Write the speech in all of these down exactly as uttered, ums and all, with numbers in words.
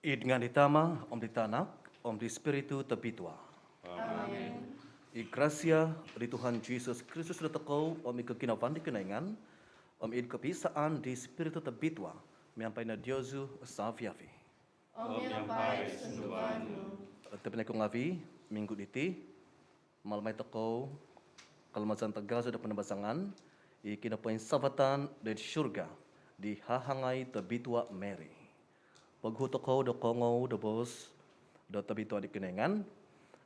Id ngaan di Tama, om di Tanak, om di Spiritu Tobitua. Amen. I grasia di Tuhan Jesus Kristus dotokou, om i koginavaan di Kinoingan, om i kopiisaan di Spiritu Tobitua, miampai no diozu savi-avi. Om miampai sunduan nu. Tobpinai ku ngavi, minggu diti, mamalamai tokou kalamazan tagazo do panabasangan, i kinopoinsavatan doid surga di hahangai tobitua Mary. Poguhu tokou do koongou do boos do tobitua di Kinoingan,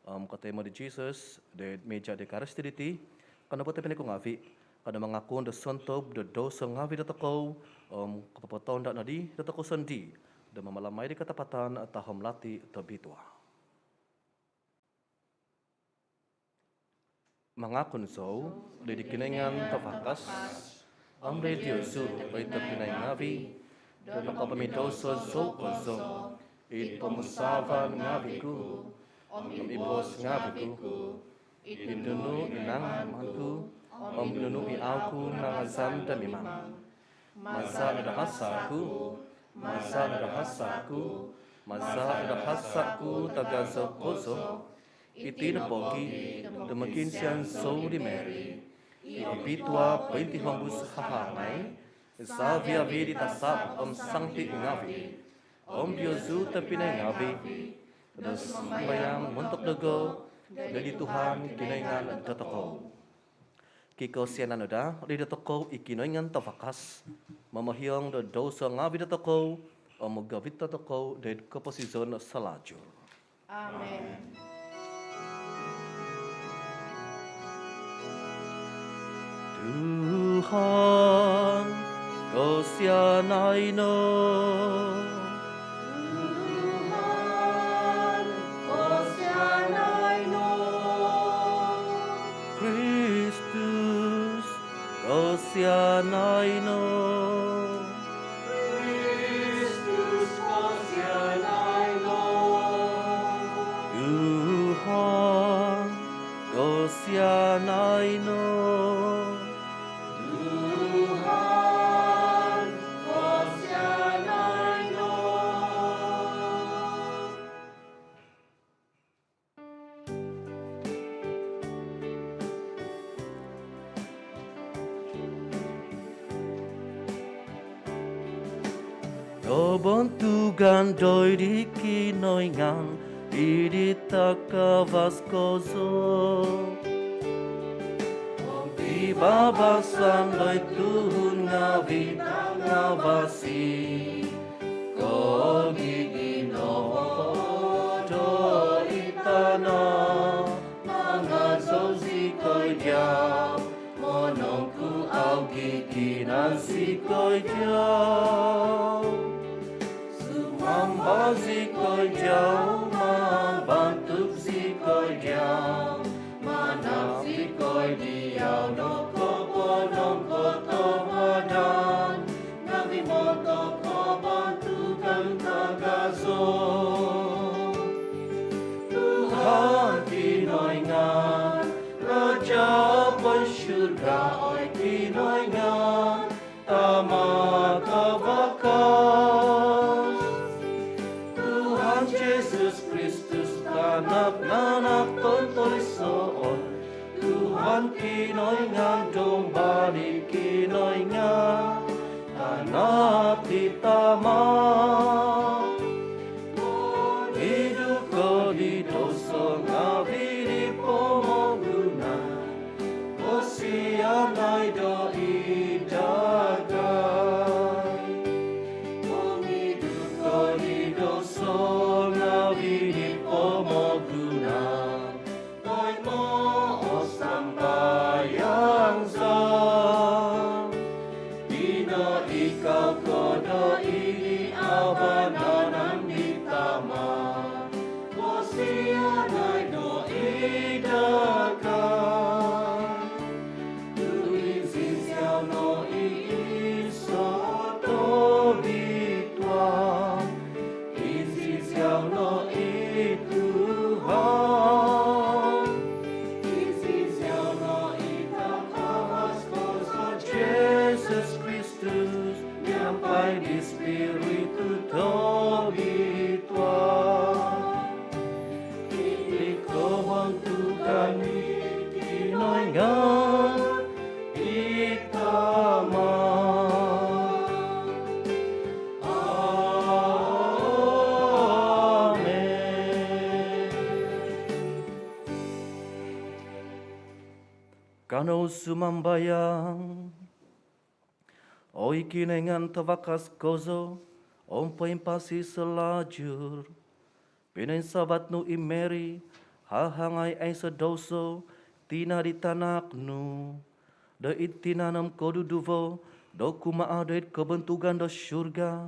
om kotoimo di Jesus doid mija di Ekaristi diti, kanou po tobpinai ku ngavi, kanou mangakun do sontob do douso ngavi dotokou, om kopopotonda nodi dotokou sondii do mamalamai di katapatan tahom lati tobitua. Mangakun zou doid di Kinoingan Tavakas, om doid diozu, oi tobpinai ngavi, do nokopomidouso zou kozo, id pomusaavan ngavi ku, om id boos ngavi ku, id nunu i nangaman ku, om nunu i au ku nangazan do mimang. Maza' no do hasa' ku, maza' no do hasa' ku, maza' no do hasa' ku tagazo kozo. Iti no pogi do mokiinsian zou di Mary i obitua pointihombus hahangai, savi-avi di tasab om sangti ngavi, om diozu tobpinai ngavi, do sumambayang montok dogo doid di Tuhan Kinoingan dotokou. Kikosianan no daa dotokou i Kinoingan Tavakas, momohiong do douso ngavi dotokou, om mogovit dotokou doid koposizon salajur. Amen. Tuhan, kosianai no. Tuhan, kosianai no. Kristus, kosianai no. Kristus, kosianai no. Tuhan, kosianai no. Tuhan, kosianai no. Kobontugan doid di Kinoingan id di takavas kozo. Om pibabasan doid tuhun ngavi tangavasi. Koginavo doid tana', mangazou zikoi diau, monongkuavi giginan zikoi diau. Sumamba zikoi diau, mambantug zikoi diau, manahak zikoi diau do koponongkotohuadan ngavi montok kobontugan tagazo. Tuhan Kinoingan, Raja' poinsurga, oi Kinoingan, Tama' tavakas. Tuhan Jesus Kristus, Tanak nanak tontolisoon, Tuhan Kinoingan, Domba di Kinoingan, Tanak di Tama'. Mongidu ko di douso ngavi di pomogunan, kosianai doid dagai. Mongidu ko di douso ngavi di pomogunan, toimoo sambayang za. Ino ikau ko doid di vanan di Tama', kosianai doid dagai. Tu' iziau no i iso' tobitua, iziau no i Tuhan, iziau no i takavas kozo, Jesus Kristus, miampai di Spiritu Tobitua. Kanou sumambayang. Oi Kinoingan tavakas kozo om poimpasi salajur, pinoinsavat nu i Mary hahangai aiso douso, tina di Tanak nu, do id tinan om koduduvo do kumaa doid kobontugan do surga,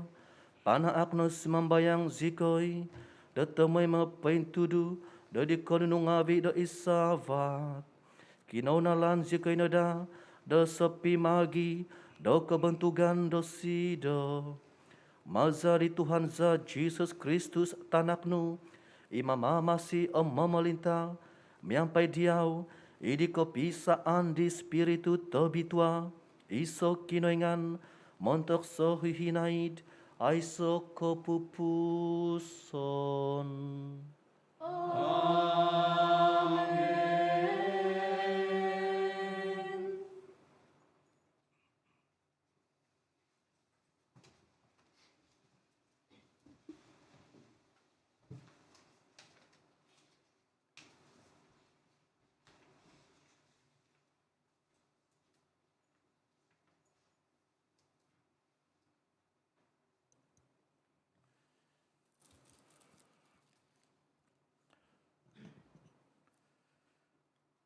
panaak no sumambayang zikoi do tomoimo pointudu doid di konunu ngavi do id savat. Kinounalan zikoi no daa do sopimagi do kobontugan dosido. Maza di Tuhan za Jesus Kristus Tanak nu, i mamamasi om momolinta miampai diau id di kopisaan di Spiritu Tobitua, iso Kinoingan, montok sohihinaid aiso kopupuson. Amen.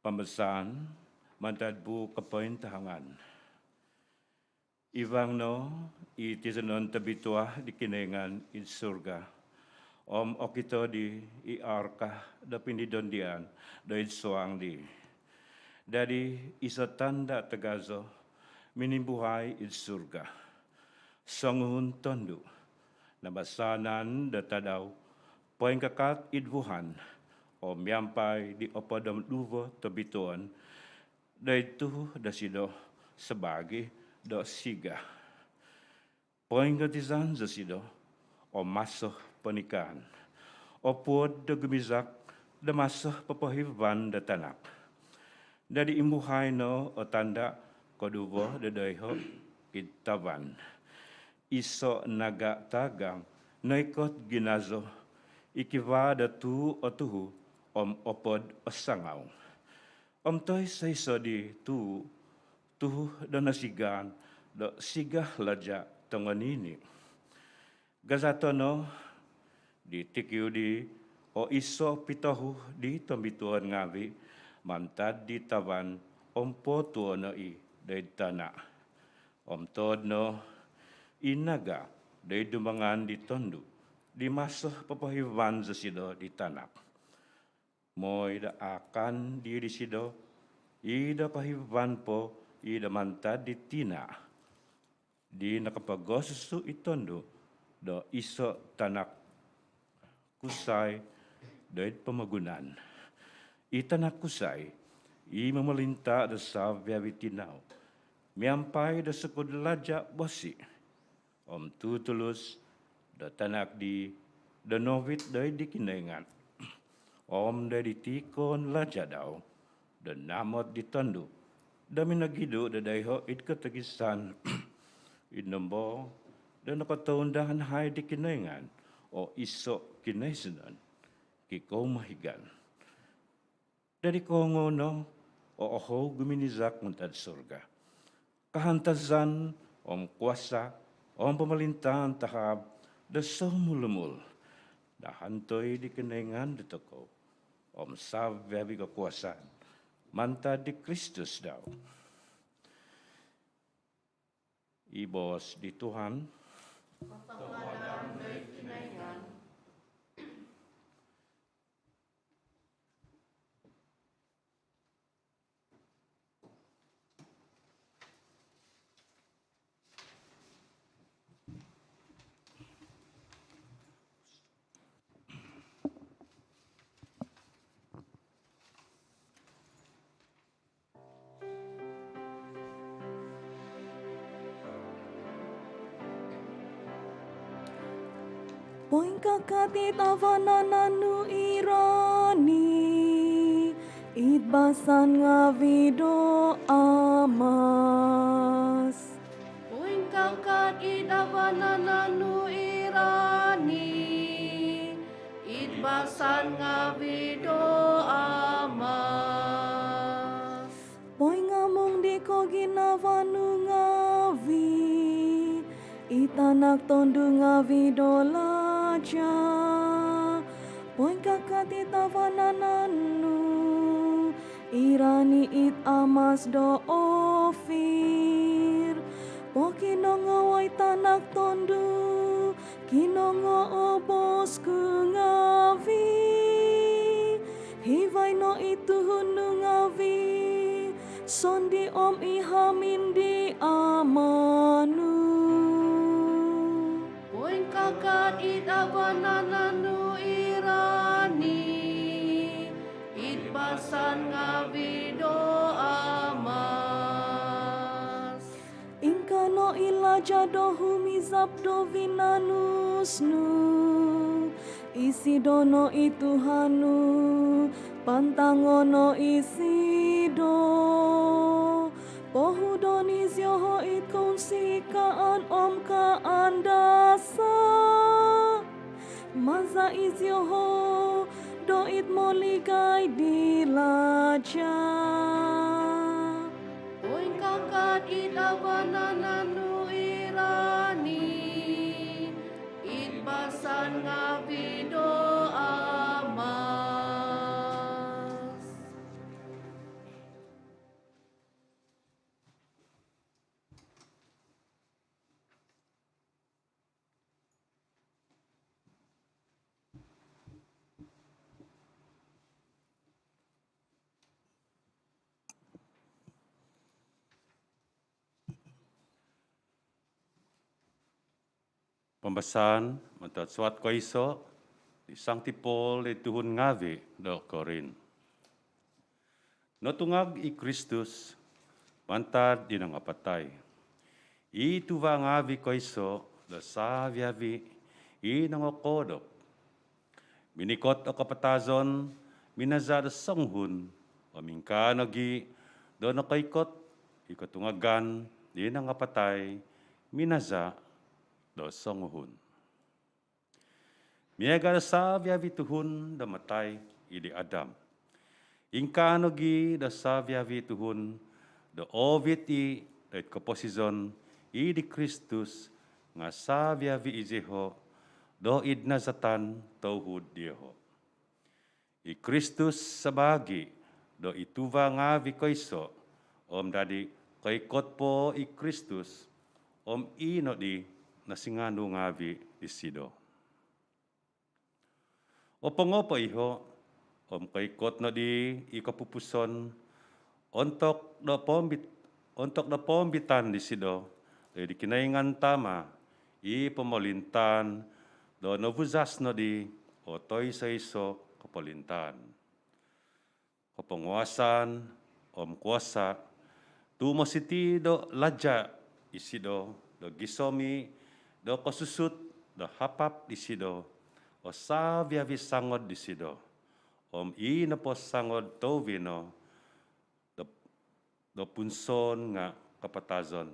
Pambasaan mantad buuk Kopointahangan. Ivang no i tizonon tobitua di Kinoingan id surga, om okito di i arka do pinidondian doid suang di. Dadi iso tanda tagazo minimbuhai id surga. Songuhun tondu, nabasaanan do tadau, poingkakat id vuhan, om miampai di opod om duvo tobituon, doid tuhu dosido sabaagi do siga. Poingkotizan dosido o maso ponikaan, opuod do gumizak do maso popohivan do tanak. Dadi imbuhai no o tanda koduvo do doiho id tavan. Iso naga tagang noikot ginazo, i kivaa do tuu o tuhu om opod o sangau. Om toi soiso di tuu, tuhu do nosigaan do siga laja tongonini. Gazato no di tikiu di o iso pitohu di tombituon ngavi mantad di tavan, om potuo no i doid tana. Om tood no i naga doid dumbangan di tondu, di maso popohivan dosido di tanak. Moi do akan di disido i do pohivan po i do mantad di tina, di nokopogosusu i tondu do iso tanak kusai doid pomogunan. I tanak kusai i momolinta do savi-avi tinau miampai do sukud laja bosi, om tutulus do tanak di do novit doid di Kinoingan, om doid di tikoon laja dau do namot di tondu do minogidu do doiho id kotogisan. Id nombo do nokotounda nahai di Kinoingan o iso kinoizonon kikoumahigan. Dadi koongou no o ohou guminizak mantad surga, kahantazan om kuasa om pomolintaan tahab do soumul-umul, nahantoi di Kinoingan dotokou, om savi-avi kokuasaan mantad di Kristus dau. I boos di Tuhan. Poingkakat id vanan nu irani id basan ngavi do amas. Poingkakat id vanan nu irani id basan ngavi do amas. Poinga Vanu ngaavi', i tanak tondu' ngaavi' do laja', poingkakat id vananan nu, irani id amas do Ofir. Pokinongou oi tanak tondu', kinongoo' o boos ku ngaavi'. Hivai no i tuhun nu ngaavi' sondii' om i hamin di ama' nu. Poingkakat id vananan nu irani id basan ngaavi' do amas. Ingkaa no i laja' do humizab do vinanus nu, isido no i Tuhan nu, pantango' no isido. Pohudon i zioho' id kounsikaan om kaandasa'. Maza' i zioho' do id moligai di laja'. Poingkakat id vananan nu irani id basan ngaavi' do amas. Pambasaan mantad suat koiso' di Sangti Paul di tuhun ngaavi' do Korin. Notungag i Kristus mantad di nangapatai, i tuva' ngaavi' koiso' do savi-avi' i nongokoodop. Minikot o kapatazon minaza' do songuhun, om ingkaa nogi' do nokoikot i kotungagan di nangapatai minaza' do songuhun. Miaga' do savi-avi' tuhun do matai id di Adam, ingkaa nogi' do savi-avi' tuhun do oovit i' do id koposizon id di Kristus, nga' savi-avi' i zioho' do id nazatan touhud dioho'. I Kristus sabaagi' do i tuva' ngaavi' koiso', om dadi koikot po i Kristus, om i nodi nosinganu ngaavi' disido. Opongo po iho', om koikot nodi i kopupuson, ontok do poombit-, ontok do poombitan disido do id di Kinoingan Tama' i pomolintaan, do novuzas nodi o toiso-iso' kopolintaan, koponguasaan om kuasa', tu' mositi do laja' isido do gisom i' do kosusut do hapap disido o savi-avi' sangod disido, om i nopo sangod touvi no do, do punsoon nga' kapatazon,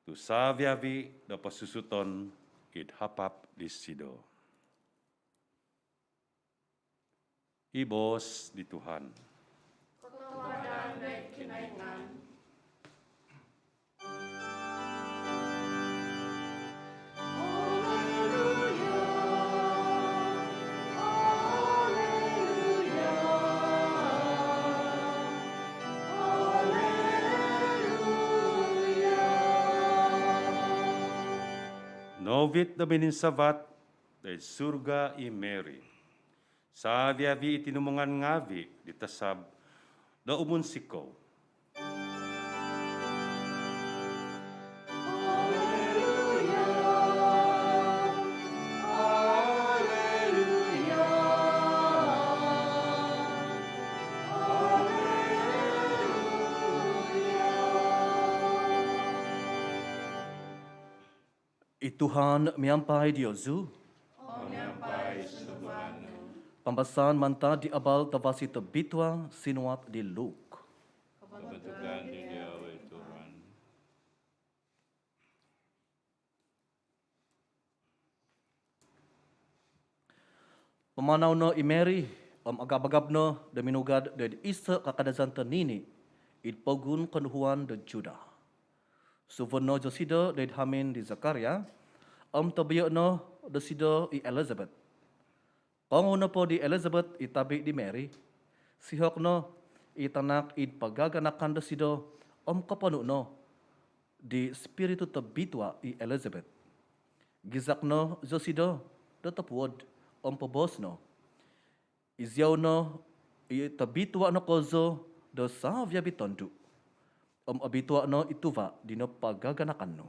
tu' savi-avi' do posusuton id hapap disido. I boos di Tuhan. Kotohuadan doid Kinoingan. Noovit do mininsavat doid surga i Mary, savi-avi' i tinimungan ngaavi' di tasab do umunsikou. I Tuhan miampai diozu. Om miampai sunduvan nu. Pambasaan mantad di Abal Tavasi Tobitua sinuat di Luke. Kabantugan diau, oi Tuhan. Pamanau no i Mary, om agab-agab no do minugad doid iso' kakadazan tonini' id pogun konuhuan do Judah. Suvon no zosido doid hamin di Zakaria, om tobio' no dosido i Elizabeth. Kongou nopo di Elizabeth i tabi' di Mary, sihok no i tanak id pagaganakan dosido, om koponu' no di Spiritu Tobitua' i Elizabeth. Gizak no zosido do topuod, om poboos no, "Iziau no i tobitua' no kozo do savi-avi' tondu', om obitua' no i tuva' dino pagaganakan nu."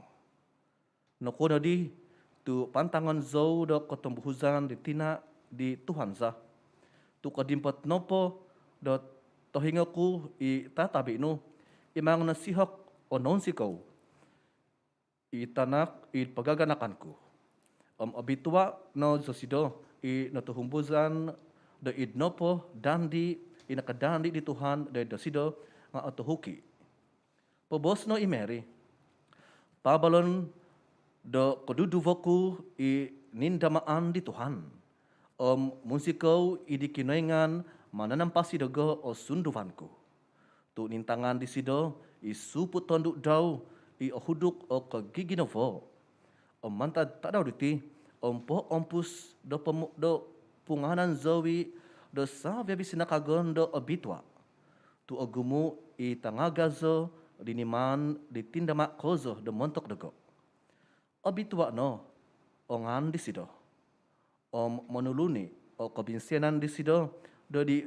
Nokuo nodi tu' pantangon zou do kotombuhuzan di tina' di Tuhan za, tu' kodimpot nopo do tohingo ku i tatabi' nu, imangan no sihok o nounsikou i tanak id pagaganakan ku. Om obitua' no zosido i notuhumbuzan do id nopo dandi i nakadandi di Tuhan do id dosido nga' otuhuki'. Poboos no i Mary, "Paabalon do koduduvo ku i nindamaan di Tuhan, om munsikou i di Kinoingan mananampasi dogo o sunduvan ku. Tu' nintangan disido i supu' tondu' dau i ohuduk o kogiginavo, om mantad tadau diti om poompus do pomu- do pungaanan zou i' do savi-avi' sinakagon do obitua', tu' ogumu' i tangagazo di nimaan di tindama' kozo do montok dogo'. Obitua' no o ngaan disido, om monuluni o kobinsianan disido do di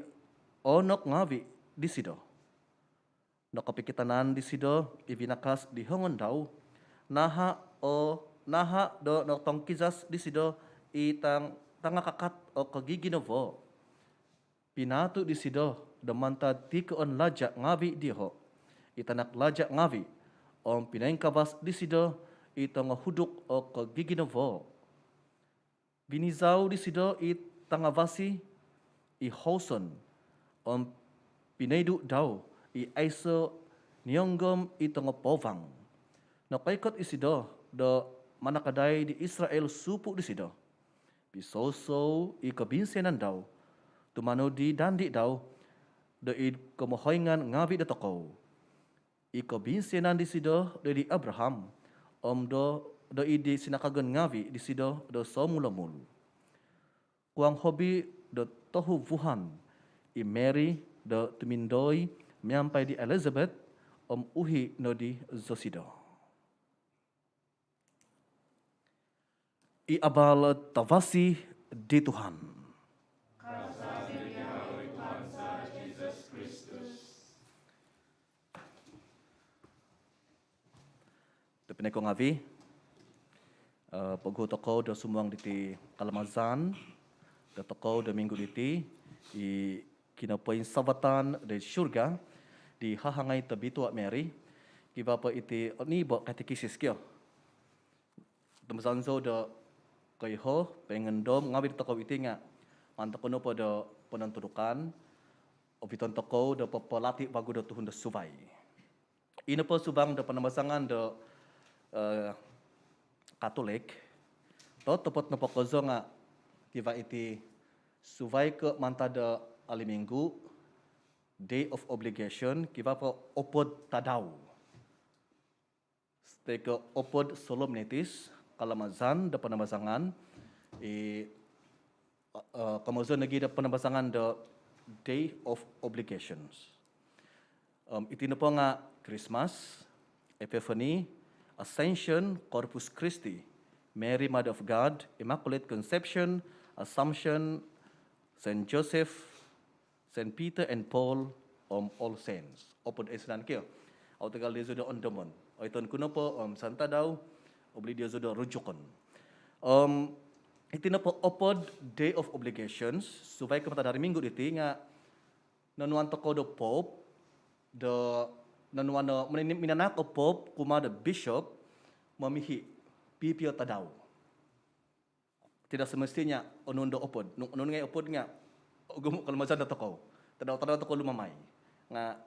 oonok ngaavi' disido. Nokopikitanan disido i vinakas di hongon dau, naha' o, naha' do notongkizas disido i tang- tangakakat o kogiginavo. Pinaatu' disido do mantad tikoon laja' ngaavi' dioho' i tanak laja' ngaavi', om pinoingkavas disido i tongohuduk o kogiginavo. Vinizau disido i tangavasi i houson, om pinoidu' dau i aiso' nionggom i tongopouvang. Nokoikot isido do manakadai di Israel supu' disido. Pisousou i kobinsianan dau tumanud di dandi' dau do id komohoingan ngaavi' dotokou, i kobinsianan disido do di Abraham, om do, do id di sinakagon ngaavi' disido do somulamul. Kuang hobi do tohu vuhan i Mary do tumindoi miampai di Elizabeth, om uhi' nodi zosido." I abal tavasi di Tuhan. Tobpinai ku ngaavi', eh, poguhu tokou do sumuang diti kalamazan dotokou do minggu diti, i kinopoinsavatan do surga di hahangai tobitua' Mary. Kivaa po iti onibo katekisis kio. Tumazanzo do koiho, poingondom ngaavi' dotokou iti nga' maan tokou nopo do ponontudukan, oviton tokou do popolati' vagu do tuhun do suvai. Ino po subang do panambazangan do, eh, Katolik, totopot nopo kozo nga' kivaa iti suvai ko' mantad do ali minggu, Day of Obligation, kivaa po opod tadau. Toi ko' opod solemnities, kalamazan do panambazangan, i, eh, komozon nogi do panambazangan do Day of Obligations. Om iti nopo nga' Christmas, Epiphany, Ascension, Corpus Christi, Mary Mother of God, Immaculate Conception, Assumption, Saint Joseph, Saint Peter and Paul, om All Saints. Opod oinsanan kio. Au tagal diozu do ondomon. Oiton ku nopo om santadau, obuli diozu do rujukon. Om iti nopo opod Day of Obligations, suvai ko' mantad hari minggu diti nga' nonuan tokou do Pope, do nonuan do, minanaak o Pope kumaa do Bishop, momihi' pipio tadau. Tidak semestinya onuon do opod. Nung onuon ngai' opod nga' ogumu' kalamazan dotokou. Tadau-tadau tokou lumamai. Nga'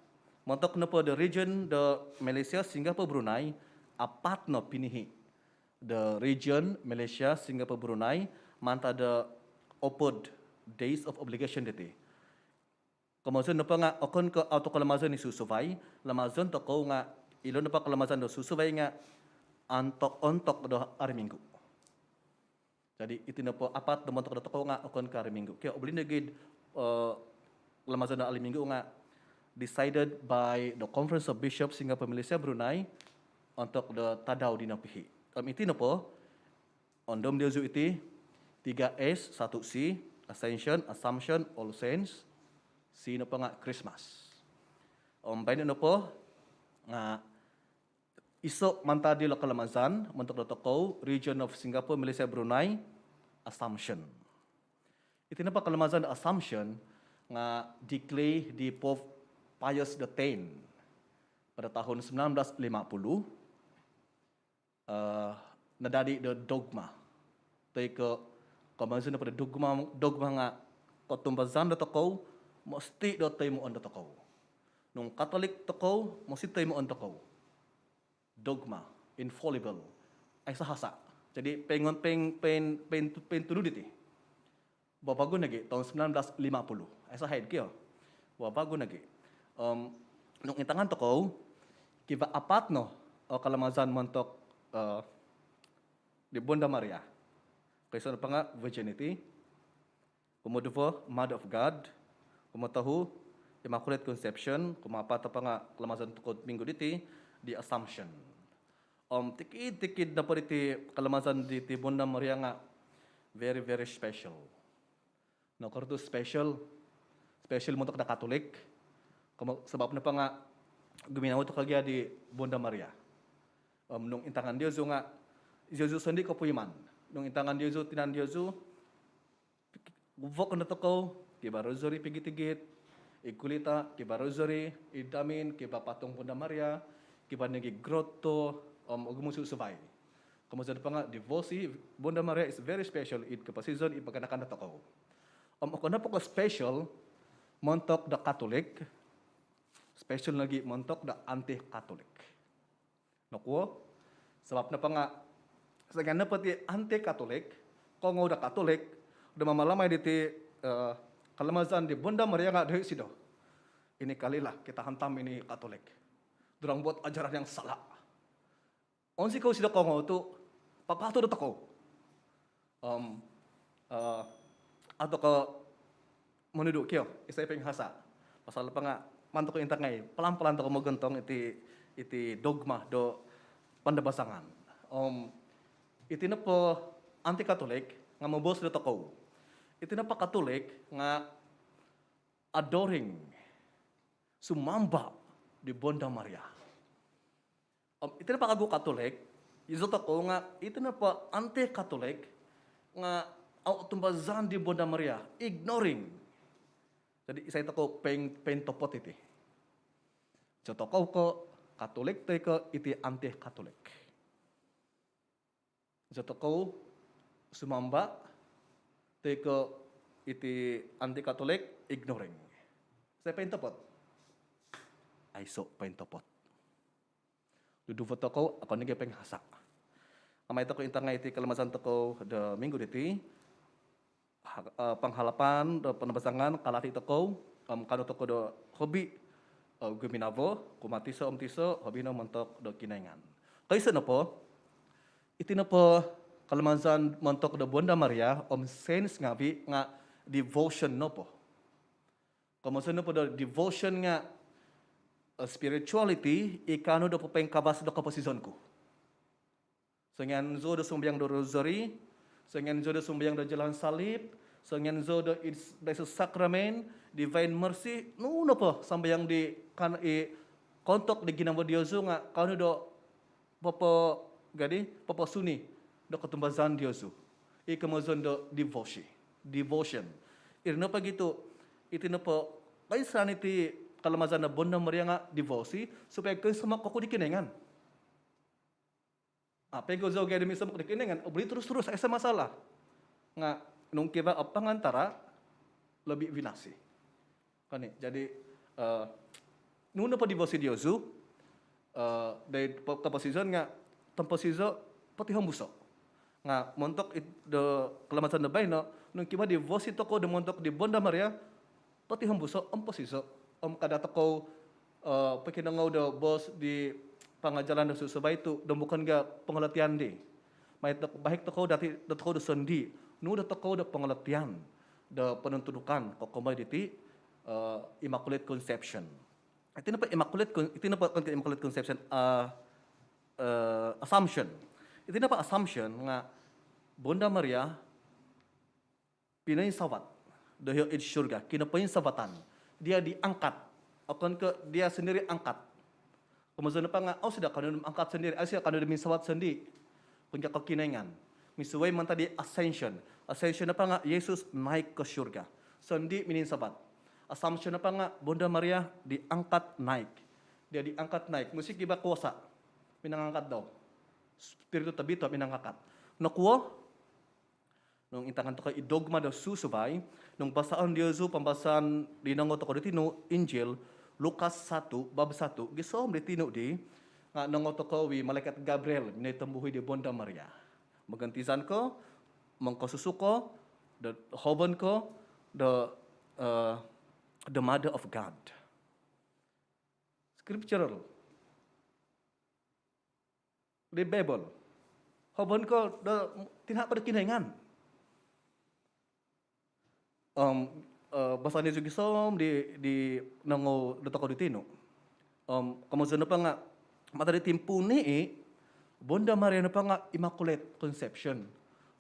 montok nopo do region do Malaysia, Singapore, Brunei, apat no pinihi' do region Malaysia, Singapore, Brunei, mantad do opod Days of Obligation diti. Komozon nopo nga' okon ko' au tokou lamazon i susuvai, lamazon tokou nga' Ilo nopo kalamazan do susuvai nga ontok-ontok do hari Minggu. Jadi iti nopo apat do montok do tokou nga okon ko hari Minggu. Kio, obuli nogi kalamazan do hari Minggu nga decided by the Conference of Bishops Singapore, Malaysia, Brunei ontok do tadau di nopihi. Om iti nopo ondomon diozu iti tiga S, satu C, Ascension, Assumption, All Saints, C nopo nga Christmas. Om baino nopo nga iso mantad dilo kalamazan montok do tokou, region of Singapore, Malaysia, Brunei, Assumption. Iti nopo kalamazan Assumption nga declare di Pope Pius the Tenth pada tahun sembilan belas lima puluh, nadadi do dogma. Toi ko komozon nopo do dogma, dogma nga kotumbazaan do tokou mositi do toimoon do tokou. Nung Katolik tokou mositi toimoon tokou. Dogma, infallible, aiso hasa. Jadi poingon-, poin-, poin-, poin-, pointunud iti. Wawagu nogi tahun sembilan belas lima puluh. Aiso haid kio. Wawagu nogi. Om nung intangan tokou, kivaa apat no kalamazan montok di Bunda Maria. Koiso nopo nga virginity, kumoduvo Mother of God, kumotohu Immaculate Conception, kumaapat nopo nga kalamazan tokou minggu diti, di Assumption. Om tikid-tikid nopo diti kalamazan diti Bunda Maria nga very, very special. Nokuro tu special? Special montok do Katolik. Komo-, sabab nopo nga guminavo tokou gia di Bunda Maria. Om nung intangan diozu nga, diozu sondii kopuiman. Nung intangan diozu, tinan diozu, vokon do tokou, kivaa rosary pigit-igit, id kulita kivaa rosary, id hamin kivaa patung Bunda Maria, kivaa nogi grotto, om ogumu susuvai. Komozon nopo nga devosi Bunda Maria is very special id koposizon id paganakan do tokou. Om okon nopo ko special montok do Katolik, special nogi montok do anti-Katolik. Nokuo? Sabab nopo nga, songian nopo ti anti-Katolik koongou do Katolik do mamalamai diti kalamazan di Bunda Maria nga dohi sido. Ini kalilah kita hantam ini Katolik. Dorang buat ajaran yang salah. Onsikou sido koongou tu papatut do tokou. Om atau ko monudu kio, isai poinghasa. Pasal nopo nga maan tokou intangai, pelan-pelan tokou mogontong iti, iti dogma do pandabasangan. Om iti nopo anti-Katolik nga moboos do tokou. Iti nopo Katolik nga adoring, sumamba di Bunda Maria. Om iti nopo kagu Katolik, izo tokou nga iti nopo anti-Katolik nga au tumbazaan di Bunda Maria, ignoring. Jadi isai tokou poin-, pointopot iti? Izo tokou ko Katolik toi ko iti anti-Katolik? Izo tokou sumamba toi ko iti anti-Katolik, ignoring? Isai pointopot? Aiso pointopot. Duduvo tokou, okon nogi poinghasa. Amai tokou intangai iti kalamazan tokou do minggu diti, ha-, panghalapan do pandabasangan, kalati tokou om kaanu tokou do hobi guminavo kumaa tiso om tiso, hobi no montok do Kinoingan. Koiso nopo, iti nopo kalamazan montok do Bunda Maria om saints ngavi nga devotion nopo. Komozon nopo do devotion nga spirituality i kaanu do popoingkavas do koposizon ku. Songian zou do sumambayang do rosary, songian zou do sumambayang do jalan salib, songian zou do id-, do iso sakramen, Divine Mercy, nunu nopo sambayang di kan-, i koontok di ginavo diozu nga kaanu do popo-, jadi, poposuni do kotumbazaan diozu. I komozon do devosi-, devotion. Iri nopo gia tu, iti nopo, koinsanan iti kalamazan do Bunda Maria nga devosi, supaya koinsomok oku di Kinoingan. Poingkuo zou gia do minsomok di Kinoingan, obuli turus-turus, aiso masalah. Nga nung kivaa o pangantara, lobi vinasi. Kan ni, jadi nunu nopo devosi diozu doid koposizon nga tomposizo, potihombuso. Nga montok id, do kalamazan do baino, nung kivaa devosi tokou do montok di Bunda Maria, potihombuso om posizo. Om kada tokou pokinongou do boos di pangajalan do susuvai tu do bukan ga pengertian di. Mai tok-, baik tokou dati, do tokou do sondii, nu do tokou do pengertian do penentudukan kokomoi diti, eh, Immaculate Conception. Iti nopo Immaculate Con-, iti nopo, bukan Immaculate Conception, eh, eh, Assumption. Iti nopo Assumption nga Bonda Maria pinoinsavat do hio id syurga, kinopoinsavatan. Dia diangkat. Okon ko dia sendiri angkat. Komozon nopo nga, au sudah kanou angkat sondii, au sudah kanou minsavat sondii. Punca ko Kinoingan. Misuvai mantad di ascension. Ascension nopo nga Yesus naik ke syurga. Sondii mininsavat. Assumption nopo nga Bonda Maria diangkat naik. Dia diangkat naik. Musik iba kuasa. Minangangkat dau. Spiritu Tobitua minangangkat. Nokuo? Nung intangan tokou i dogma do susuvai, nung basaan diozu pambasaan di nongou tokou di tinu, Injil Lukas satu, bab satu, gisom di tinu di, nga nongou tokou i malaikat Gabriel, minoi tombuhui di Bonda Maria. Mogontizan ko, mongkosusu ko, do hoven ko, do, eh, the Mother of God. Scriptural. Di Bible. Hoven ko do, tinahak ko do Kinoingan. Om, eh, basaan diozu gisom di, di nongou do tokou di tinu. Om, komozon nopo nga, mantad di timpuun i, Bonda Maria nopo nga Immaculate Conception.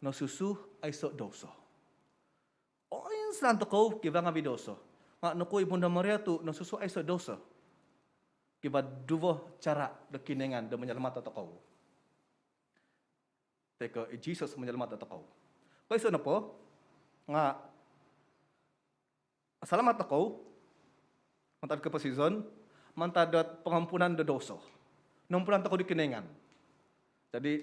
Nosusu aiso douso. Oinsanan tokou kivaa ngaavi douso. Nga nokuo i Bonda Maria tu nosusu aiso douso? Kivaa duvo cara do Kinoingan do manyalamat tokou. Toi ko i Jesus manyalamat tokou. Koiso nopo, nga salamat tokou, mantad koposizon, mantad do pengampunan do douso. Nompunan tokou di Kinoingan. Jadi,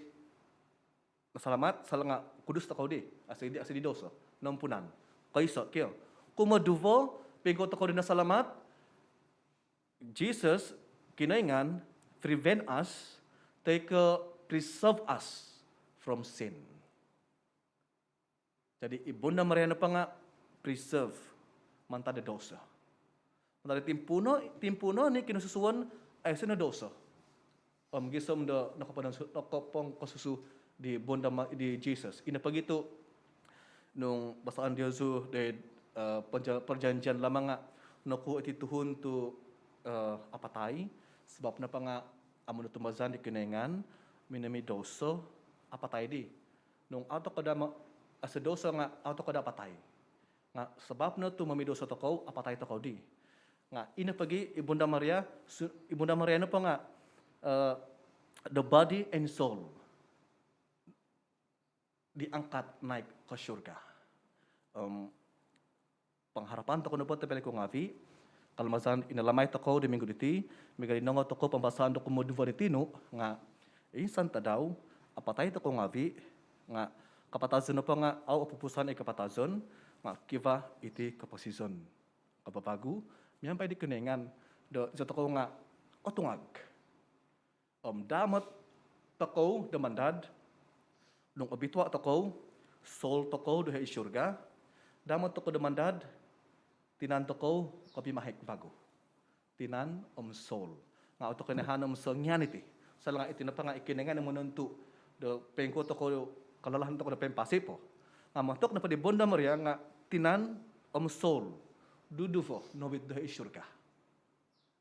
salamat, sala nga kudus tokou di, aiso di, aiso di douso. Nompunan. Koiso, kio. Kumoduvo, poingkuo tokou di nasalamat, Jesus, Kinoingan, prevent us, toi ko preserve us from sin. Jadi, i Bonda Maria nopo nga preserve mantad do douso. Mantad do timpuun, timpuun i kinosusuon, aiso no douso. Om gisom do nokopon-, nokopongkosusu di Bonda Ma-, di Jesus. Ino pogi tu, nung basaan diozu di, eh, perja-, Perjanjian Lama nga, nokuo iti tuhun tu, eh, apatai, sabab nopo nga amu do tumbazaan di Kinoingan, minomidouso, apatai di. Nung au tokou do ma-, aiso douso nga au tokou do apatai. Nga sabab no tu momidouso tokou, apatai tokou di. Nga ino pogi i Bonda Maria, su-, i Bonda Maria nopo nga, eh, the body and soul diangkat naik ke syurga. Om, pengharapan tokou nopo tobpinai ku ngaavi, kalamazan inalamai tokou di minggu diti, miaga di nongou tokou pambasaan do kumoduvo di tinu, nga insan tadau, apatai tokou ngaavi, nga kapatazon nopo nga au opupusan i kapatazon, nga kivaa iti koposizon. Kavavagu, miampai di Kinoingan, do izo tokou nga otungag. Om daamot tokou do mandad, nung obitua tokou, soul tokou do hoi syurga, daamot tokou do mandad, tinan tokou kopimahik vagu. Tinan om soul. Nga au tokou inahan om songian iti. Sala nga iti nopo nga i Kinoingan monontu do poingkuo tokou, kalalahan tokou do poimpasi po. Nga montok nopo di Bonda Maria nga tinan om soul. Duduvo, novit do hoi syurga.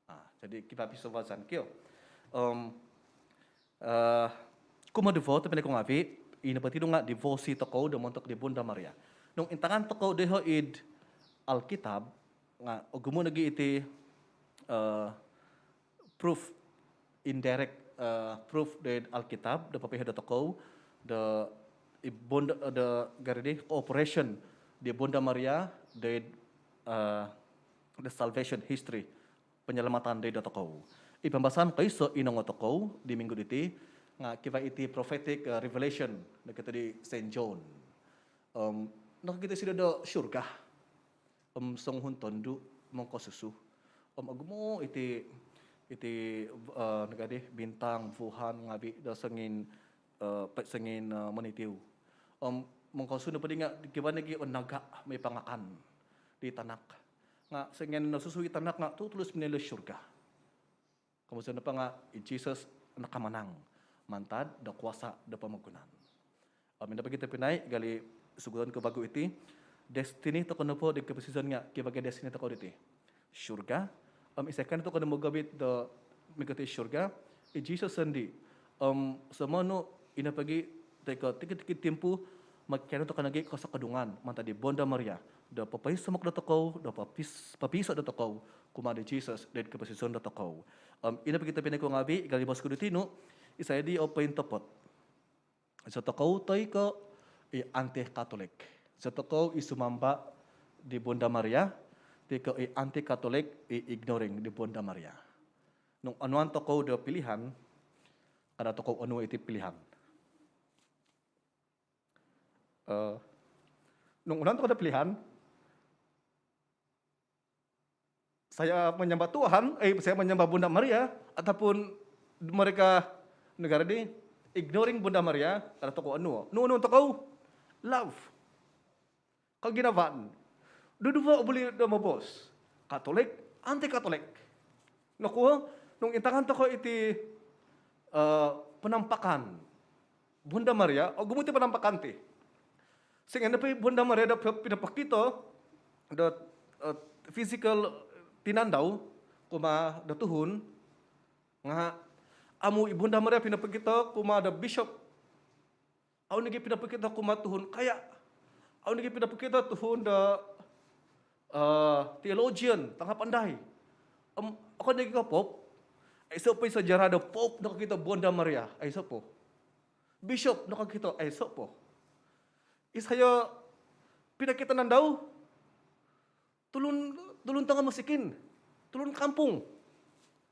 Ah, jadi kivaa pisuvazan kio. Om, eh, kumoduvo, tobpinai ku ngaavi, ino pogi tu nga devosi tokou do montok di Bonda Maria. Nung intangan tokou doiho id Alkitab, nga ogumu nogi iti, eh, proof, indirect, eh, proof doid Alkitab, do popoiho dotokou, do i Bonda, do gari di cooperation di Bonda Maria doid, eh, the salvation history. Penyelamatan doid dotokou. I pambasaan koiso i nongou tokou di minggu diti, nga kivaa iti prophetic, eh, revelation, nokito di Saint John. Om, nokokito isido do syurga. Om, songuhun tondu mongkosusu. Om, ogumu iti, iti, eh, nokodi bintang, vuhan, ngaavi do songin, eh, pe-, songin, eh, monitiu. Om, mongkosusu nopo di nga, kivaa nogi o naga mipangakan di tanak. Nga songian nosusu i tanak nga tutulus minoilo syurga. Komozon nopo nga i Jesus nakamanang mantad do kuasa do pomogunan. Om ino pogi tobpinai, gali suguton ku vagu iti, destiny tokou nopo di koposizon nga kivaa destiny tokou diti surga. Om isai kan tokou do mogovit do mongigit surga, i Jesus sondii. Om somonu ino pogi toi ko tikid-tikid timpu mokianu tokou nogi kosokodungan mantad di Bonda Maria do popoinsomok dotokou, do popis-, popiiso dotokou kumaa di Jesus doid koposizon dotokou. Om ino pogi tobpinai ku ngaavi, gali boos ku di tinu, isai di o pointopot? Izotokou toi ko i anti-Katolik? Izotokou i sumamba di Bonda Maria toi ko i anti-Katolik, i ignoring di Bonda Maria? Nung onuan tokou do pilihan, kada tokou onuo iti pilihan. Eh, nung onuan tokou do pilihan, saya menyembah Tuhan, eh, saya menyembah Bunda Maria, ataupun mereka negara di ignoring Bunda Maria, kada tokou onuo. Nunu tokou? Love. Koginavaan. Duduvo buli do moboos. Katolik, anti-Katolik. Nokuo? Nung intangan tokou iti, eh, penampakan Bunda Maria, ogumu ti penampakan ti. Sing ino po i Bunda Maria do pi-, pinopokito do, eh, physical tinandau kumaa do tuhun, nga amu i Bunda Maria pinopokito kumaa do bishop. Au nogi pinopokito kumaa tuhun kaya. Au nogi pinopokito tuhun do, eh, theologian, tangapandai. Om okon nogi ko pope. Aiso po i sejarah do pope nokokito Bonda Maria. Aiso po. Bishop nokokito. Aiso po. Isai o pinokito nandau? Tulun, tulun tongo mosikin, tulun kampung.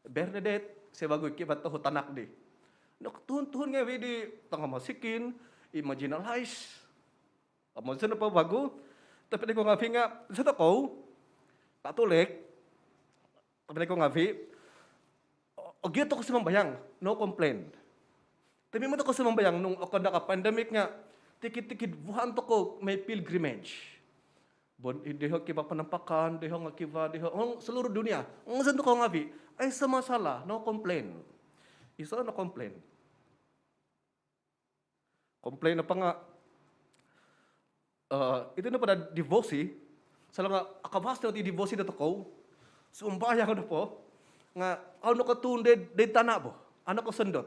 Bernadette, isai vagu i kivaa tohu tanak di. Nokotuhun-tuhun ngaavi di tongo mosikin, i marginalized. Om zi nopo vagu, tobpinai ku ngaavi, nga izotokou Katolik, tobpinai ku ngaavi, o-, ogiot tokou sumambayang, no complain. Tapi mantad tokou sumambayang nung okon daa ko pandemik nga tikid-tikid vuhan tokou moi pilgrimage. Bon, i doiho kivaa penampakan, doiho nga kivaa, doiho, oh, seluruh dunia. Ngozon tokou ngaavi, aiso masalah, no complain. Iso no complain. Complain nopo nga, eh, iti nopo daa devosi, sala nga akavas no iti devosi dotokou, sumambayang nopo, nga au nokotuhun doid, doid tana bo, au nokosondot.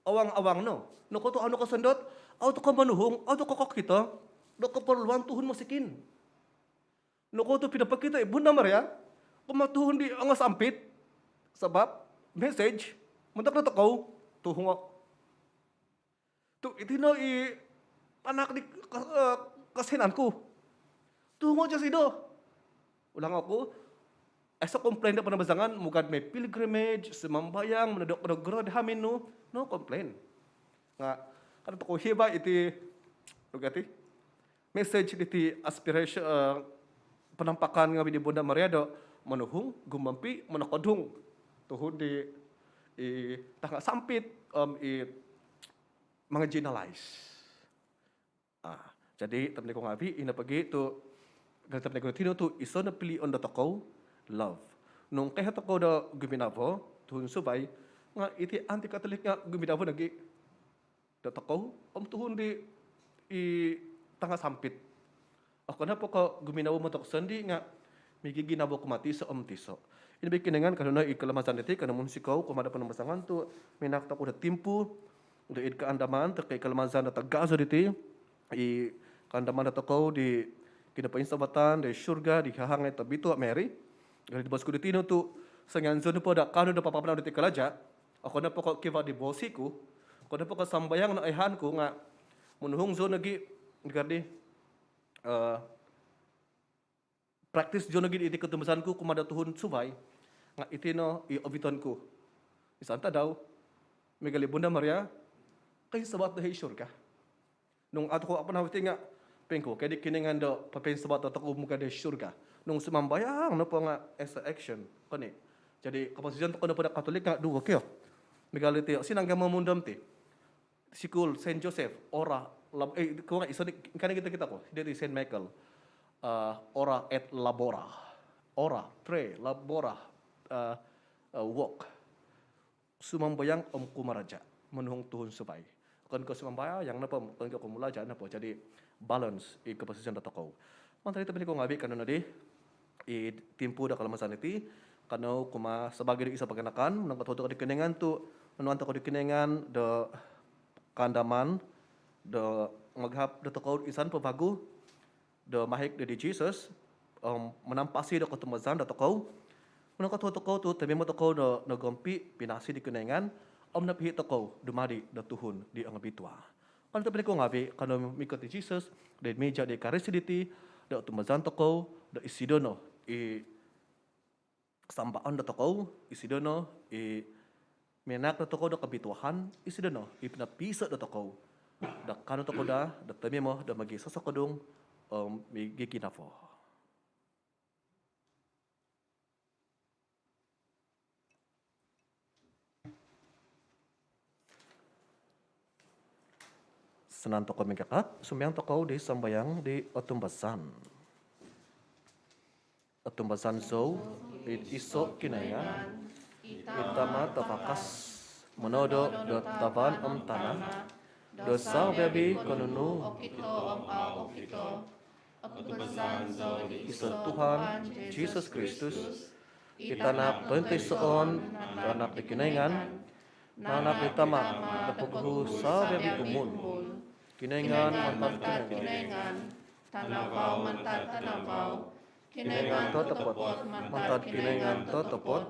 Awang-awang no. Nokuo tu au nokosondot? Au tokou monuhung, au tokou kokito do keperluan tuhun mosikin. Nokuo tu pinopokito i Bunda Maria kumaa tuhun di ongosampit? Sabab message montok dotokou, tuhungo. Tu iti no i tanak di ka-, eh, kasihananku. Tuhungo disido. Ulang oku, aiso complain do panambazangan, mugad moi pilgrimage, sumambayang, monodok-nodok goro di hamin nu, no complain. Nga kada tokou hiba iti, nunu ka ti, message diti aspiration, eh, penampakan ngaavi di Bunda Maria do monuhung, gumompi, monokodung tuhun di i tangasampit, om i marginalized. Ah, jadi tobpinai ku ngaavi, ino pogi tu, gali tobpinai ku tinu tu, iso no pilion dotokou, love. Nung koiho tokou do guminavo, tuhun suvai, nga iti anti-Katolik nga guminavo nogi dotokou om tuhun di i tangasampit. Okon nopo ko guminavo montok sondii nga migiginavo kumaa tiso om tiso. Ino bo i Kinoingan, kanou no i kalamazan diti, kanou munsikou kumaa do panambazangan tu minahak tokou do timpu do id kaandaman toi ko i kalamazan do tagazo diti, i kaandaman dotokou di kinopoinsavatan di surga di hahangai tobitua Mary. Gali boos ku di tinu tu, songian zou nopo do kaanu do papapanau diti kalaja, okon nopo ko kivaa devosi ku, okon nopo ko sambayang no oihaan ku, nga monuhung zou nogi, nunu ka di, eh, praktis zou nogi iti kotumbazaan ku kumaa do tuhun suvai, nga iti no i oviton ku. Insan tadau, miagal i Bunda Maria, koinsavat doid surga. Nung au tokou apanau iti nga, poingkuo ka di Kinoingan do popoinsavat dotokou mugad doid surga? Nung sumambayang nopo nga aiso action, kan? Jadi koposizon tokou nopo do Katolik nga duvo kio. Miagal iti, sinangga momundom ti. Sikul Saint Joseph, ora, lab-, eh, kuo nga iso di, kan, kito, kito ko, dia di Saint Michael. Eh, ora et labora. Ora, pray, labora, eh, eh, work. sumambayang om kumalaja' monuhung tuhun suvai. Okon ko' sumambayang nopo, okon ko' kumalaja' nopo. Jadi balance i koposizon dotokou. Mantad diti tobpinai ku ngaavi', kanou nodi id timpu do kalamazan diti, kanou kumaa sabaagi do iso paganakan, monongkotohuod tokou di Kinoingan tu' nonuan tokou di Kinoingan do kaandaman do magahap dotokou insan po vagu do mahik di Jisus om manampasi do kotumbazaan dotokou. Monongkotohuod tokou tu' tumimo tokou do nogompi, pinasi di Kinoingan om nopihi' tokou dumadi do tuhun di ongobitua. Kanou tobpinai ku ngaavi', kanou mikot di Jisus do id mija di Ekaristi diti do otumbazaan tokou do isido no i sambaon dotokou, isido no i minanahak dotokou do kobituaan, isido no i pinopiiso' dotokou do kaanu tokou daa do tumimo do mogisosokodung om migiginavo. Insanan tokou mingkakat, sumambayang tokou di sambayang di otumbazaan. Otumbazaan zou id iso' Kinoingan, i Tama' tavakas, monodo do tavan om tana', do savi-avi ko' nunu okito om au okito. Otumbazaan zou id iso' Tuhan Jisus Kristus, i Tanak tointoisoon do anak di Kinoingan, naanak di Tama' do poguhu savi-avi umul. Kinoingan mantad Kinoingan, tanavau mantad tanavau, Kinoingan totopot mantad Kinoingan totopot,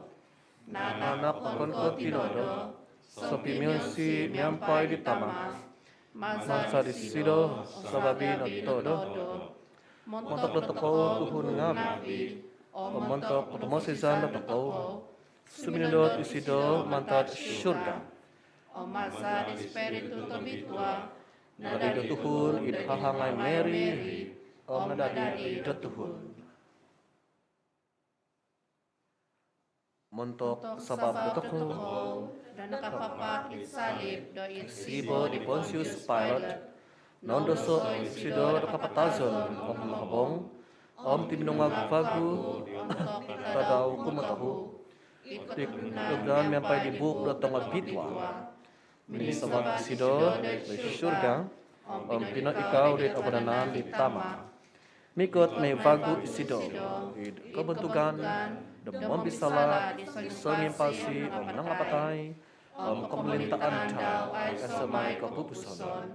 naanak okon ko' tinodo, sopimionsi miampai di Tama'. Maza' disido savi-avi notodo. Montok dotokou tuhun ngaavi' om montok kopomoosizan dotokou, suminondot isido mantad surga. Om maza' di Spiritu Tobitua, nadadi do tuhun id hahangai Mary, om nadadi do tuhun. Montok sabap dotokou do nakapapak id salib do id sibo di Pontius Pilate, noundoso' isido do kapatazon om nokobong, om tuminungag vagu id tadau kumotohu. Id kotunud miampai di buuk do tongobitua, mininsavat isido do id surga om pinoikau do id vanan di Tama'. Mikot mai vagu isido id kobontugan do mombisala' di songimpasi om nangapatai, om kopomolintaan dau aiso' mai kopupusan.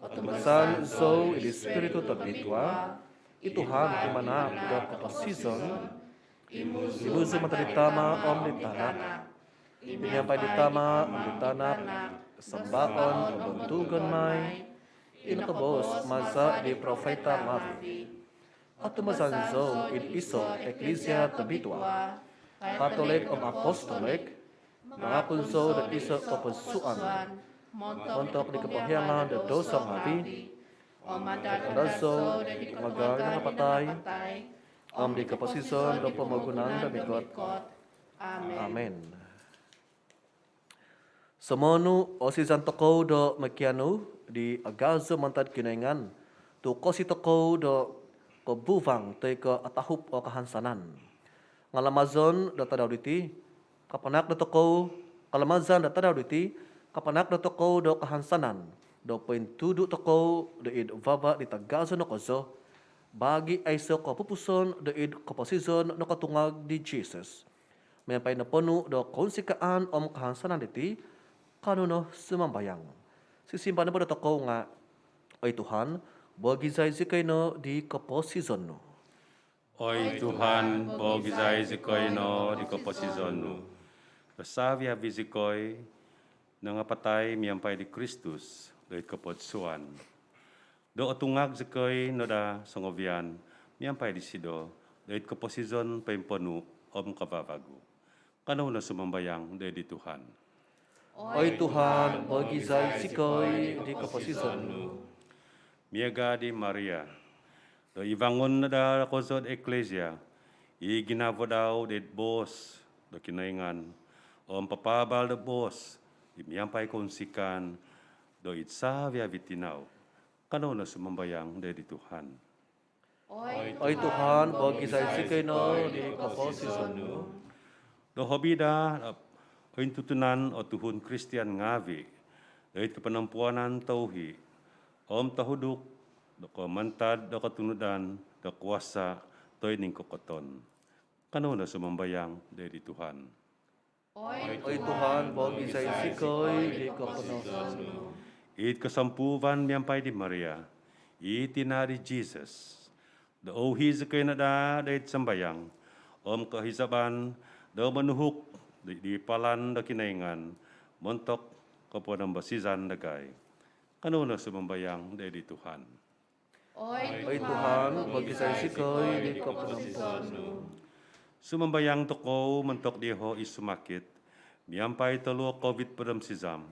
Otumbazaan zou id Spiritu Tobitua, i Tuhan i manahak do koposizon, i muzuk mantad di Tama' om di Tanak. I miampai di Tama' om di Tanak sambaon om bontugon mai, i nokoboos maza' di profita ngaavi'. Otumbazaan zou id iso' iklisia tobitua, katolik om apostolik. Mangakun zou do iso' kopodsuan montok di kopohiangan do douso ngaavi'. Om andad zou di kotungagan nangapatai om di koposizon do pomogunan do mikot. Amin. Somonu osizan tokou do mokianu di agazo mantad Kinoingan, tu' kosi tokou do kobuvang toi ko' atahup o kahansanan. Ngalamazon do tadau diti, kapanak dotokou, kalamazan do tadau diti, kapanak dotokou do kahansanan do pointudu tokou do id vava' di tagazo no kozo, bagi aiso' kopupuson do id koposizon nokotungag di Jisus. Miampai noponu' do kounsikaan om kahansanan diti, kanou no sumambayang. Sisimbar nopo dotokou nga', oi Tuhan, bogizai zikoi no di koposizon nu. Oi Tuhan, bogizai zikoi no di koposizon nu. Do savi-avi zikoi nangapatai miampai di Kristus do id kopodsuan, do otungag zikoi no daa songovian miampai disido do id koposizon poimponu' om kavavagu. Kanou no sumambayang do id di Tuhan. Oi Tuhan, bogizai zikoi di koposizon nu. Miaga' di Maria, do ibangun no daa kozo do iklisia i ginavo dau do id boos do Kinoingan om papaabal do boos i miampai kounsikaan do id savi-avi tinau. Kanou no sumambayang do id di Tuhan. Oi Tuhan, bogizai zikoi no di koposizon nu. Do hobi daa ointutunan o tuhun Kristian ngaavi' do id koponompuanan touhi' om tohuduk do ko mantad do kotunudan do kuasa' toiningkokoton. Kanou no sumambayang do id di Tuhan. Oi Tuhan, pogisai zikoi di koposizon nu. Id kosompuuvan miampai di Maria, i tina' di Jisus, do ouhi' zikoi no daa do id sambayang om kohizaban do monuhuk di, di palan do Kinoingan montok koponombosizan dagai. Kanou no sumambayang do id di Tuhan. Oi Tuhan, pogisai zikoi di koposizon nu. Sumambayang tokou montok dioho' i sumakit miampai toluo' Covid hopod om sizam,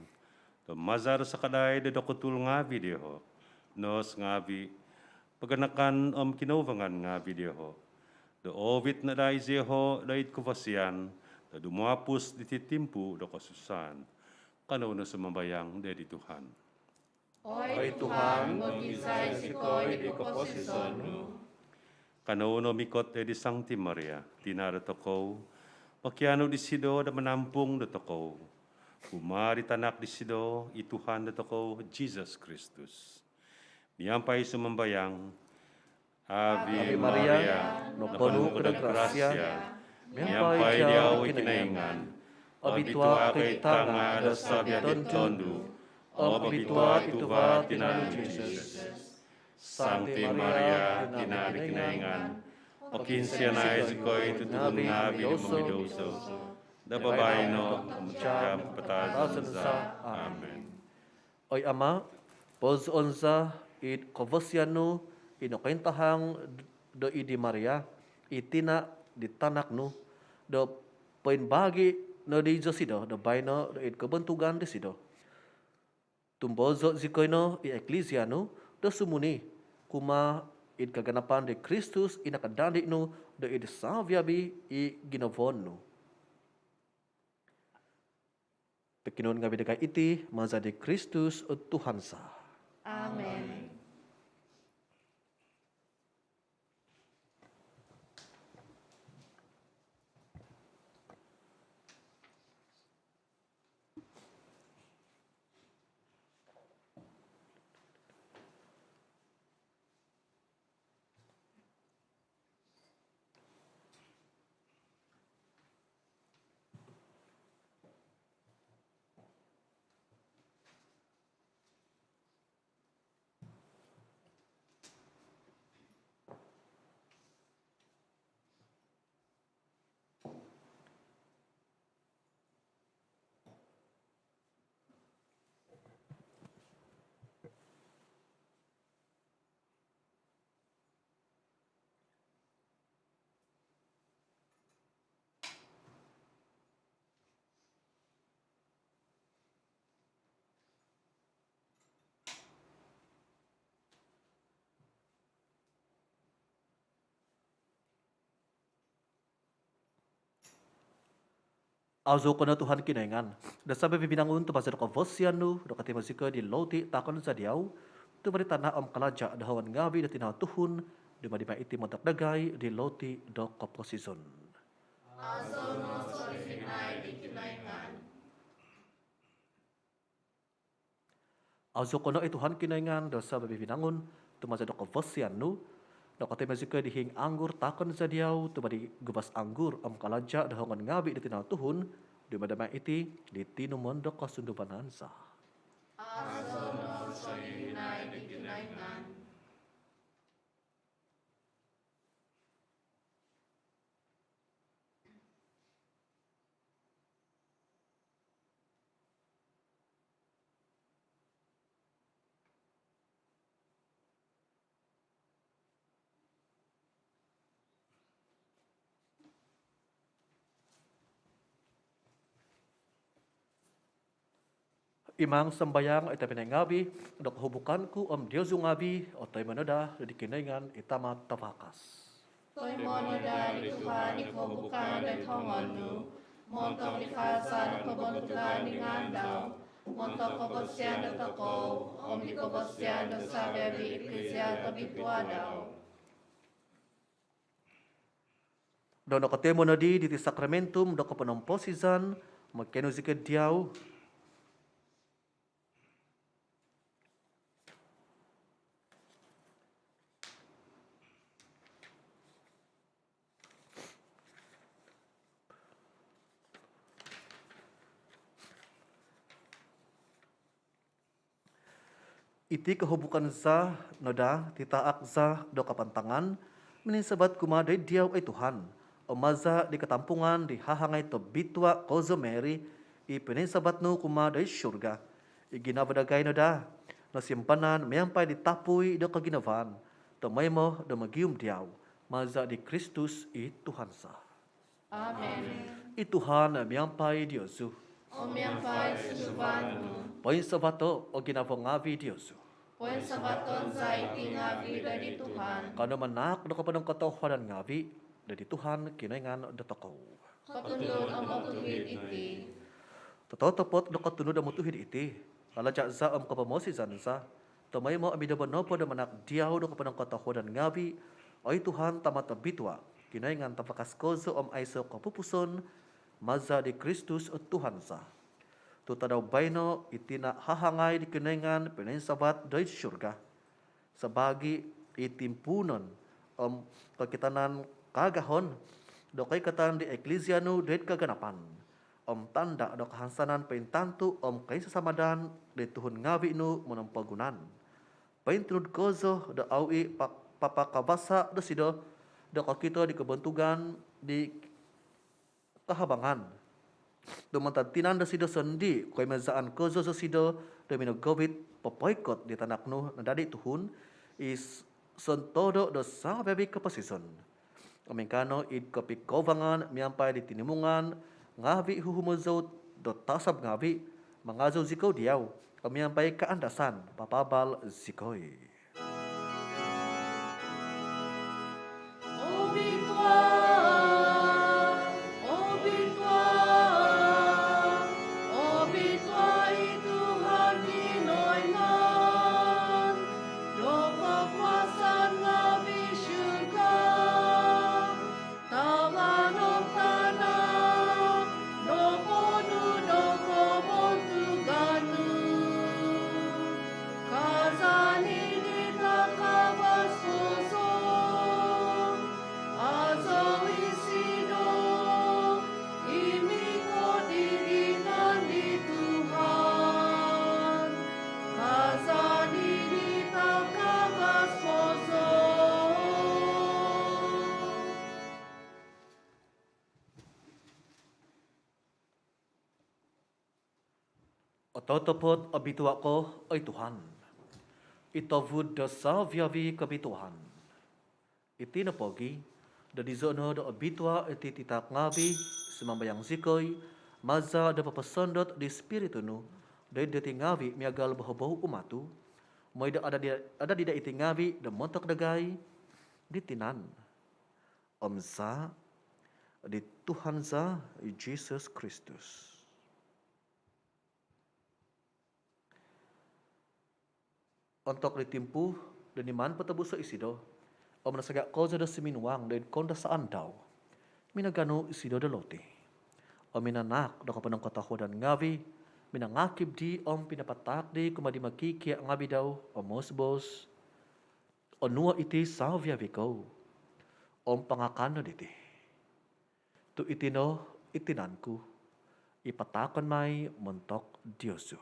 do maza' do sakadai do dokutul ngaavi' dioho', nos ngaavi', paganakan om kinouvangan ngaavi' dioho', do oovit no daa i zioho' do id kovosian do dumuapus diti timpu do kosusaan. Kanou no sumambayang do id di Tuhan. Oi Tuhan, pogisai zikoi di koposizon nu. Kanou no mikot do id di Sangti Maria, tina' dotokou, pokianu disido do manampung dotokou kumaa di tanak disido, i Tuhan dotokou Jisus Kristus. Miampai sumambayang, Ave Maria, noponu' ko do grasia, miampai diau i Kinoingan. Obitua' ko id tanga' do sabiabi' tondu', om obitua' i tuva' tinan nu Jisus. Sangti Maria, tina' di Kinoingan, pokiinsianai zikoi tuhun ngaavi' do momidouso, do babaino om jaam kapatazan za. Amin. Oi Ama', pozoon za id kovosian nu i nokointahang do id di Maria, i tina' di tanak nu, do poimbaagi' nodi zosido do baino do id kobontugan disido. Tumbozo' zikoi no i Eklisia nu do sumuni kumaa id kaganapan di Kristus i nakadandi' nu do id saviavi' i ginavoon nu. Pokionuon ngaavi' dagai iti maza' di Kristus o Tuhan za. Amin. Aazou ko no Tuhan Kinoingan do saviavi' vinangun, tu maza' do kovosian nu do kotimo zikoi di loti taakon za diau, tuva' di tana' om kalaja' do hongon ngaavi' do tinau tuhun, dumadi mai iti montok dagai di loti do koposizon. Aazou no sogigisom di Kinoingan. Aazou ko no oi Tuhan Kinoingan do saviavi' vinangun, tu maza' do kovosian nu do kotimo zikoi di hiing anggur taakon za diau, tuva' di guvas anggur om kalaja' do hongon ngaavi' do tinau tuhun, dumadi mai iti di tinumon do kosunduvanan za. Aazou no sogigisom di Kinoingan. Imang sambayang oi tobpinai ngaavi', do kohubukan ku om diozu ngaavi' otoimo no daa di Kinoingan i Tama' Tavakas. Toimo no daa di Tuhan i kohubukan do id hongon nu, montok di kaazaan om kobontugan di ngaan dau, montok kovosian dotokou om di kovosian do saviavi' i Eklisia tobitua' dau. Do nokotimo nodi diti sakramentum do koponomposizan Mokianu zikoi diau. Iti kohubukan za no daa titaak za do kapantangan mininsavat kumaa doid diau, oi Tuhan, om maza di katampungan di hahangai tobitua kozo Mary i pininsavat nu kumaa doid surga, i ginavo dagai no daa nosimpanan miampai di tapui do koginavaan, tomoimo do mogium diau, maza di Kristus i Tuhan za. Amen. I Tuhan miampai diozu. Om miampai sunduvan nu. Poinsavato o ginavo ngavi diozu. Poinsavaton za iti ngavi doid Tuhan. Kanou manaak do koponongkotohuadan ngavi doid Tuhan Kinoingan dotokou. Kotunud om otuhid iti. Totopot do kotunud om otuhid iti, kalaja za om kopomosizan za, tomoimo om id nombo nopo do manaak diau do koponongkotohuadan ngavi, oi Tuhan, Tama tobitua, Kinoingan tavakas kozo om aiso kopupuson, maza di Kristus o Tuhan za. Tu tadau baino i tina hahangai di Kinoingan pininsavat doid surga, sabaagi i timpuunon om kokitanan kaagahon do koikatan di eklisia nu doid kaganapan, om tanda do kahansanan pointantu om koinsasamadan di tuhun ngavi nu monompogunan. Pointunud kozo do au i pa-, papakavasa dosido do kokito di kobontugan di kahabangan. Tu mantad tinan dosido sondii, koimazaan kozo dosido do minogovit popoikot di tanak nu nadadi tuhun, i s-, sontodo do savi-avi koposizon. Om ingkaa no id kopikovangan miampai di tinimungan ngavi huhumozou do tasab ngavi, mangazou zikoi diau, om miampai kaandasan papaabal zikoi. Obitua, obitua, obitua i Tuhan Kinoingan do kokuasaan ngavi, surga tavan om tana noponu do kobontugan nu. Kazaan i di takavas kozo, azou isido i mikot id tinan di Tuhan. Kazaan i di takavas kozo. Ototopot obitua ko, oi Tuhan, i tovud do savi-avi kobituaan. Iti nopogi, do dizo no do obitua iti titaak ngavi, sumambayang zikoi, maza do poposondot di Spiritu nu doid diti ngavi miagal bohobou umatu, moi do adadi, adadi daa iti ngavi do montok dagai di tinan om zaa di Tuhan za, i Jesus Kristus. Ontok di timpu do niman potobuso isido om nasaga kozo do suminuang doid koundasaan dau, minaganu isido do loti om minanaak do koponongkotohuadan ngavi, minangakib dii om pinapataak dii kumaa di mokikia ngavi dau om moboos: Onuo iti savi-avi kou om pangakan no diti. Tu iti no i tinan ku, i pataakon mai montok diozu.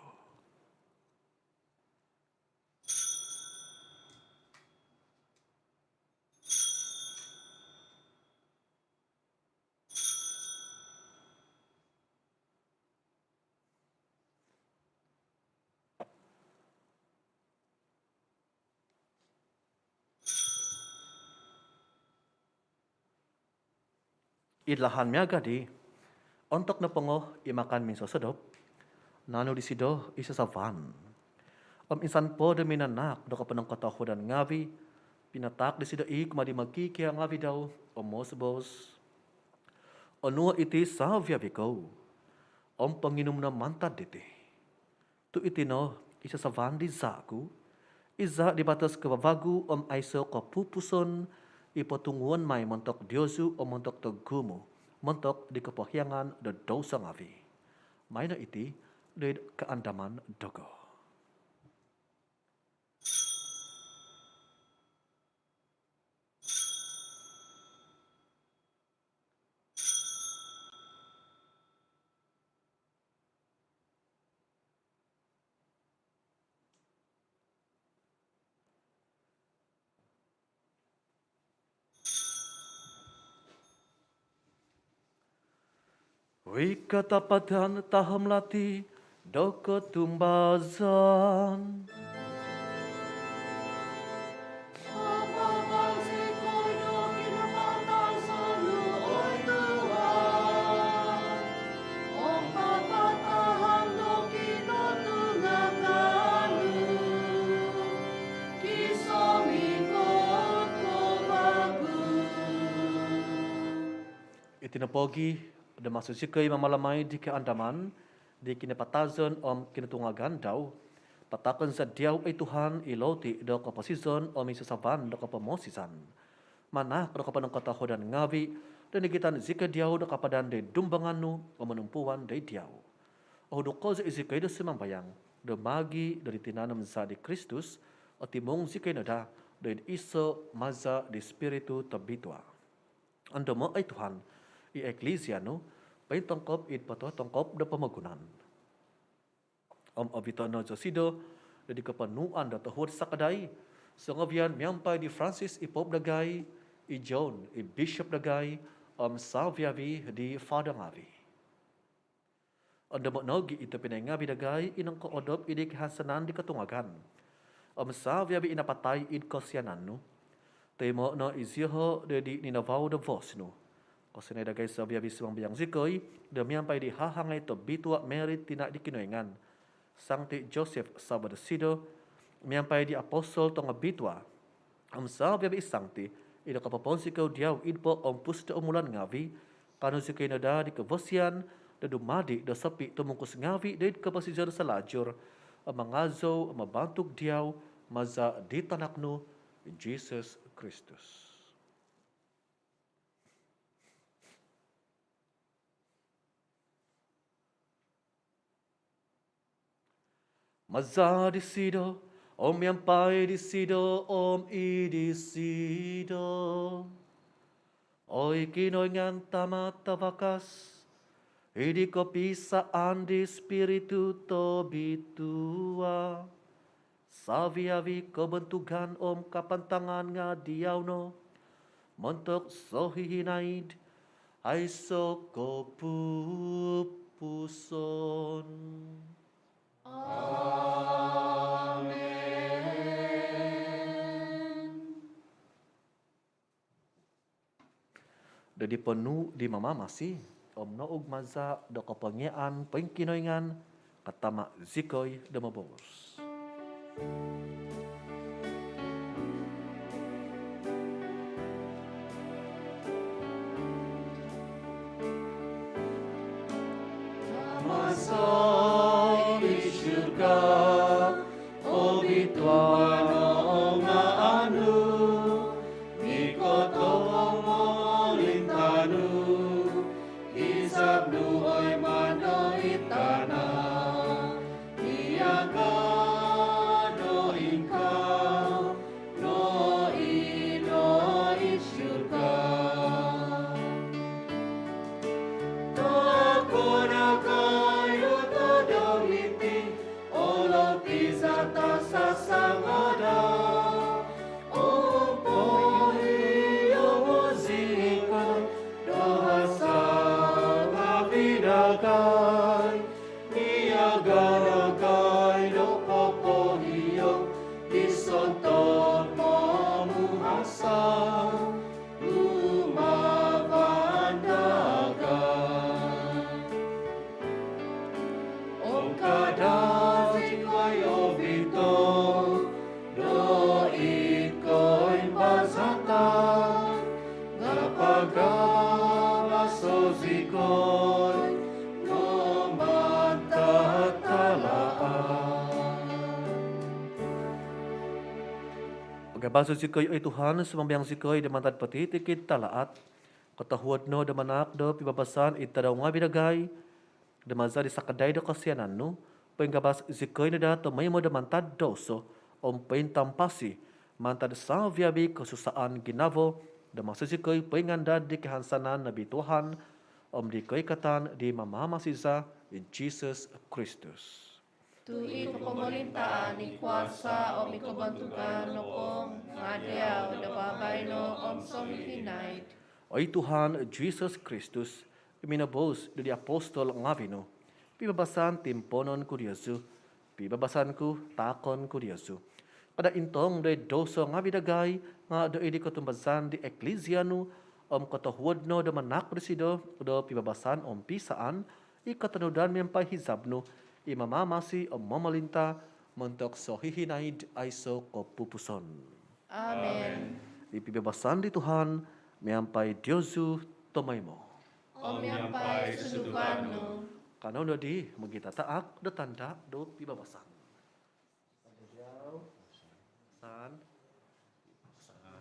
Id lahan miaga dii, ontok nopongo i makan minsosodop, naanu disido i sasavan om insan po do minanaak do koponongkotohuadan ngavi, pinataak disido i kumaa di mokikia ngavi dau om moboos: Onuo iti savi-avi kou om ponginum no mantad diti. Tu iti no i sasavan di zaa ku, i zaa di batos kavavagu om aiso kopupuson, i potunguon mai montok diozu om montok togumu, montok di kopohiangan do douso ngavi. Maino iti doid kaandaman dogo. Wi katapatan tahamlati do kotumbazaan. Iti nopogi do maso zikoi mamalamai di kaandaman di kinapatazon om kinotungagan dau, pataakon za diau oi Tuhan i louti do koposizon om i sasaban do kopomosizan. Manaak do koponongkotohuadan ngavi do nigitan zikoi diau do kapadan doid dumbangan nu om monompuan doid diau. Ohuduko' za i zikoi do sumambayang do maagi do di tinan om zaa' di Kristus, otimung zikoi no daa doid iso' maza' di Spiritu Tobitua. Ondomo' oi Tuhan i Eklisia nu pointongkop id pototongkop do pomogunan om ovito' no zosido do di koponuan do tohuod sakadai songovian miampai di Francis i Pope dagai, i John i Bishop dagai, om savi-avi di Father ngavi. Ondomo' nogi' i tobpinai ngavi dagai i nongkoodop id di kahansanan di kotungagan om savi-avi i napatai id kosianan nu. Toimo' no i zioho' do di ninavau do vos nu. Kosianai dagai savi-avi, sumambayang zikoi do miampai di hahangai tobitua Mary tina' di Kinoingan, Sangti Joseph savo' dosido, miampai di apostol tongobitua om savi-avi i sangti i nokopoponsikou diau id poompus do umulan ngavi, kaanu zikoi no daa di kobosian do dumadi' do sopi' tumungkus ngavi' doid koposizon salajur om mangazou om mambantug diau maza' di tanak nu Jisus Kristus. Maza' disido, om miampai disido, om id disido, oi Kinoingan Tama' Tavakas, id di kopiisaan di Spiritu Tobitua, savi-avi kobontugan om kapantangan nga' diau no, montok sohihinaid aiso' kopupuson. Amen. Do di ponuu' di Mamamasi om noug maza' do kopongiaan poingkinoingan, katama' zikoi do moboos. Tama' za i id surga, obitua no o ngaan nu, ikot o pomolintaan nu, hizab nu oi mantad id tana' miaga' do ingkaa nogi' do id surga. Taakai dagai do tadau diti o louti za tasasangadau, om pohiongo' zikoi do hasa ngavi dagai, miaga' dagai do popohiong di sontob momuhasa' duma'an dagai. Om kada' zikoi ovito' do id koimbazatan, nga' pagabaso' zikoi do mantad tahaat. Pagabaso' zikoi oi Tuhan, sumambayang zikoi, do mantad potitikid tahaat. Kotohuod no do manaak do pibabasan id tadau ngavi dagai, do maza di sakadai do kosianan nu, poingabas zikoi no daa tomoimo do mantad douso om pointampasi mantad savi-avi kosusaan ginavo do maso zikoi poingandad di kahansanan nobituanan om di koikatan di Mamamasi za i Jisus Kristus. Tu i kopomolintaan, i kuasa om i kobontugan nopo nga diau do babaino om sohihinaid. Oi Tuhan Jisus Kristus, i minoboos do di apostol ngavi nu, pibabasan timponon ku diozu, pibabasan ku taakon ku diozu. Kada intong do id douso ngavi dagai, nga do id di kotumbazaan di Eklizia nu, om kotohuod no do manahak disido do pibabasan om pisaan, i kotonudan miampai hizab nu, i mamamasi om momolinta montok sohihinaid aiso kopupuson. Amen. I pibabasan di Tuhan miampai diozu tomoimo. Om miampai sunduvan nu. Kanou nodi mogitataak do tanda do pibabasan. San. San.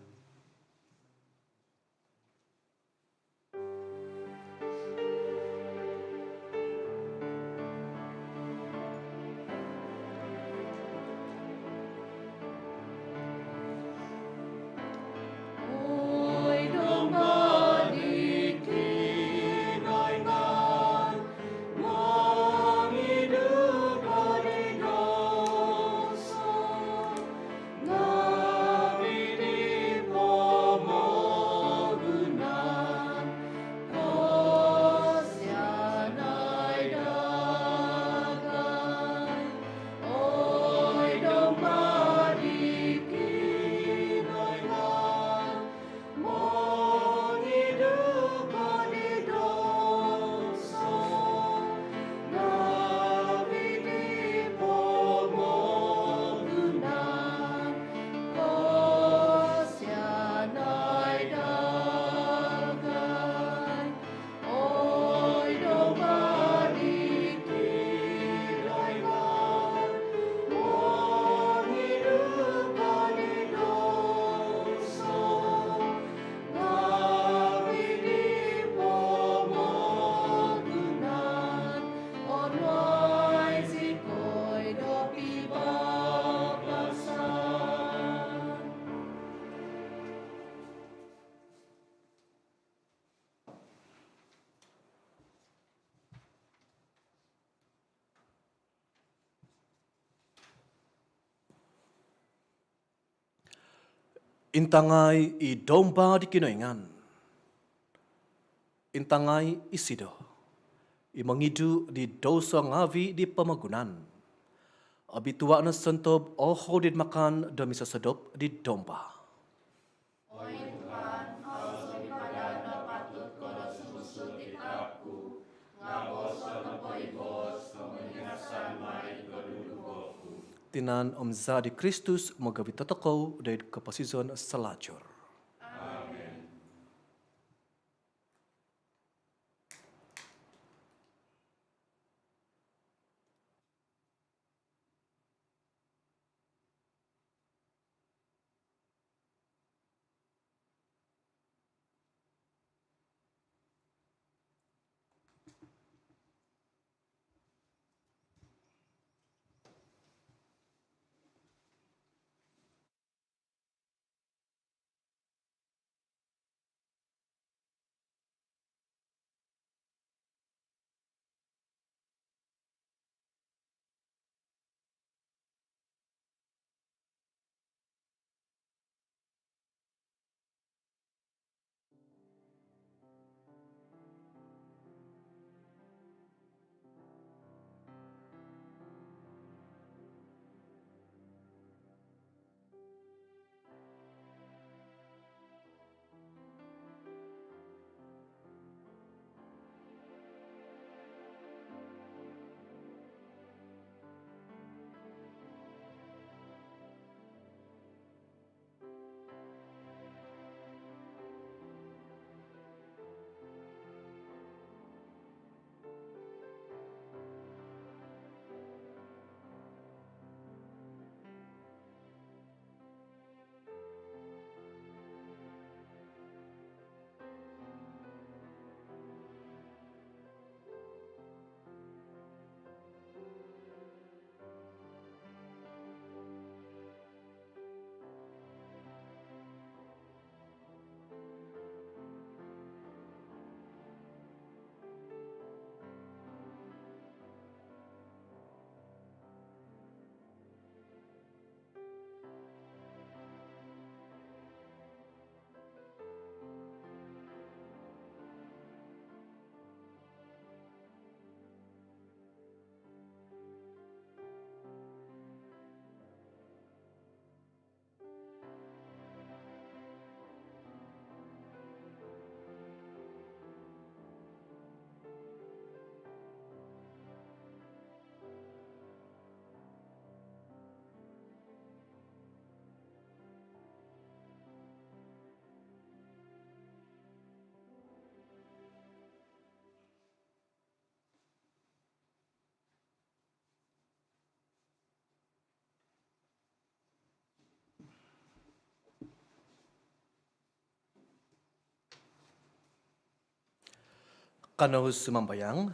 Intangai i Domba di Kinoingan. Intangai isido i mongidu di douso ngavi di pomogunan. Obitua no sontob ohoud id makan do misosodop di Domba. Oi Tuhan, au zou padan do patut ko do sumuang id hamin ku, nga boos no po i boos om hinasan mai i koduduvo ku. Tinan om zaa di Kristus mogovit dotokou doid koposizon salajur. Amen. Kanou sumambayang.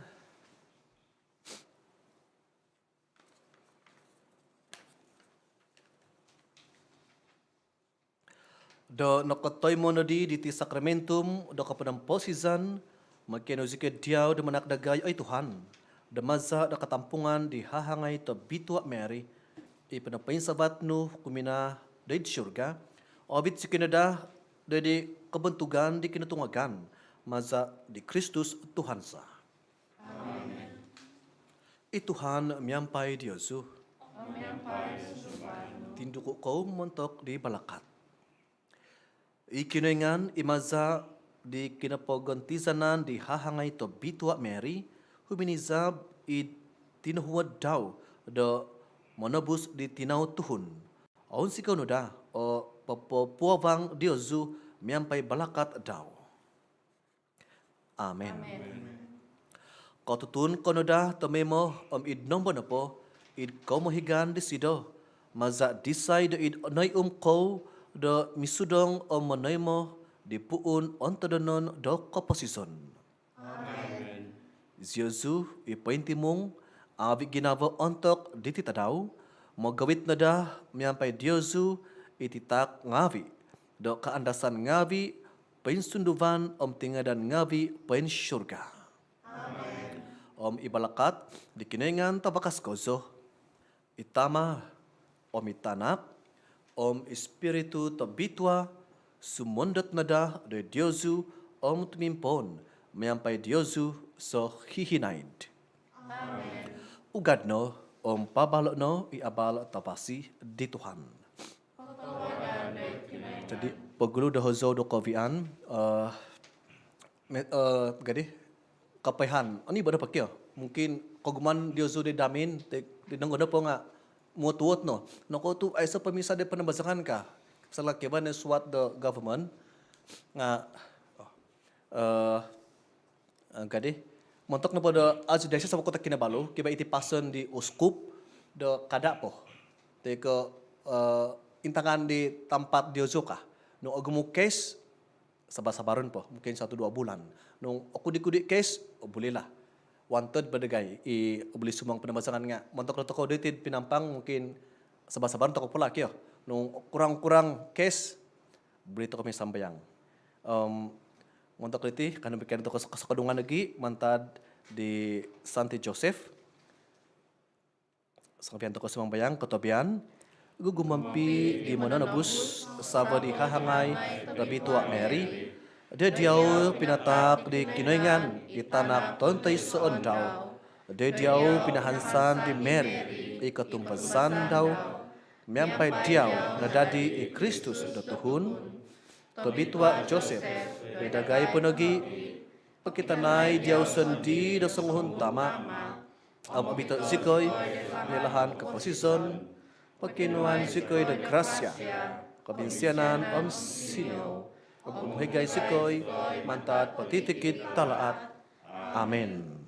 Do nokotoimo nodi diti sakramentum do koponomposizan, mokianu zikoi diau do manahak dagai, oi Tuhan, do maza do katampungan di hahangai tobitua Mary, i pinopoinsavat nu kuminaa doid surga, oovit zikoi no daa doid kobontugan di kinotungagan, maza di Kristus Tuhan za. Amen. I Tuhan miampai diozu. Om miampai sunduvan nu. Tinduku kou montok di balakat. I Kinoingan i maza di kinopogontizanan di hahangai tobitua Mary, huminizab id tinohuod dau do monobus di tinau tuhun, ounsikou no daa o popopuavang diozu miampai balakat dau. Amen. Amen. Kotutun kou no daa tomoimo om id nombo nopo id komohigan disido, maza disai do id noium kou do misudong om monoimo di puun ontodonon do koposizon. Amen. Ziozu i pointimung, avi ginavo ontok diti tadau, mogovit no daa miampai diozu iti taak ngavi do kaandasan ngavi poinsunduvan om tingadan ngavi poinsurga. Amen. Om i balakat di Kinoingan tavakas kozo, i Tama, om i Tanak, om i Spiritu Tobitua, sumondot no daa doid diozu om tumimpoon miampai diozu sohihinaid. Amen. Ugad no om paabalo no i abal tavasi di Tuhan. Jadi, pogulu do hozou do kovian, eh, me- eh, gadi, kapoihaan. Oni bo do pokio. Mungkin koguman diozu di hamin, di, di nonggo nopo nga muot-uot no. Nokuo tu aiso pomisa di panambazangan ka. Pasal kiva no suat do government nga, oh, eh, eh, gadi. Montok nopo do Archdiocese of Kota Kinabalu, kiva iti pason di uskup do kada po. Toi ko, eh, intangan di tampat diozu ka. Nung ogumu kes, sabar-sabaron po, mungkin satu dua bulan. Nung okudi-kudi kes, oh, bulilah. Wanted po dagai i buli sumuang panambazangan nga. Montok do tokou doiti id Penampang, mungkin sabar-sabaron tokou pula kio. Nung kurang-kurang kes, buli tokou misambayang. Om montok diti, kanou mikianu tokou kosokodungan nogi mantad di Santi Joseph. Songovian tokou sumambayang. Kotobian, gugumompi di Mononobus, savo di hahangai tobitua Mary, do diau pinataak di Kinoingan i Tanak tontoisoon dau. Do diau pinahansan di Mary i kotumbazaan dau. Miampai diau nadadi i Kristus do tuhun. Tobitua Joseph, do dagai po nogi, pokitanai diau sondii do songuhun tama. Om obito zikoi di lahan koposizon, pokionuan zikoi do grasia, kobinsianan om siniou, om umohigai zikoi mantad potitikid talaat. Amen.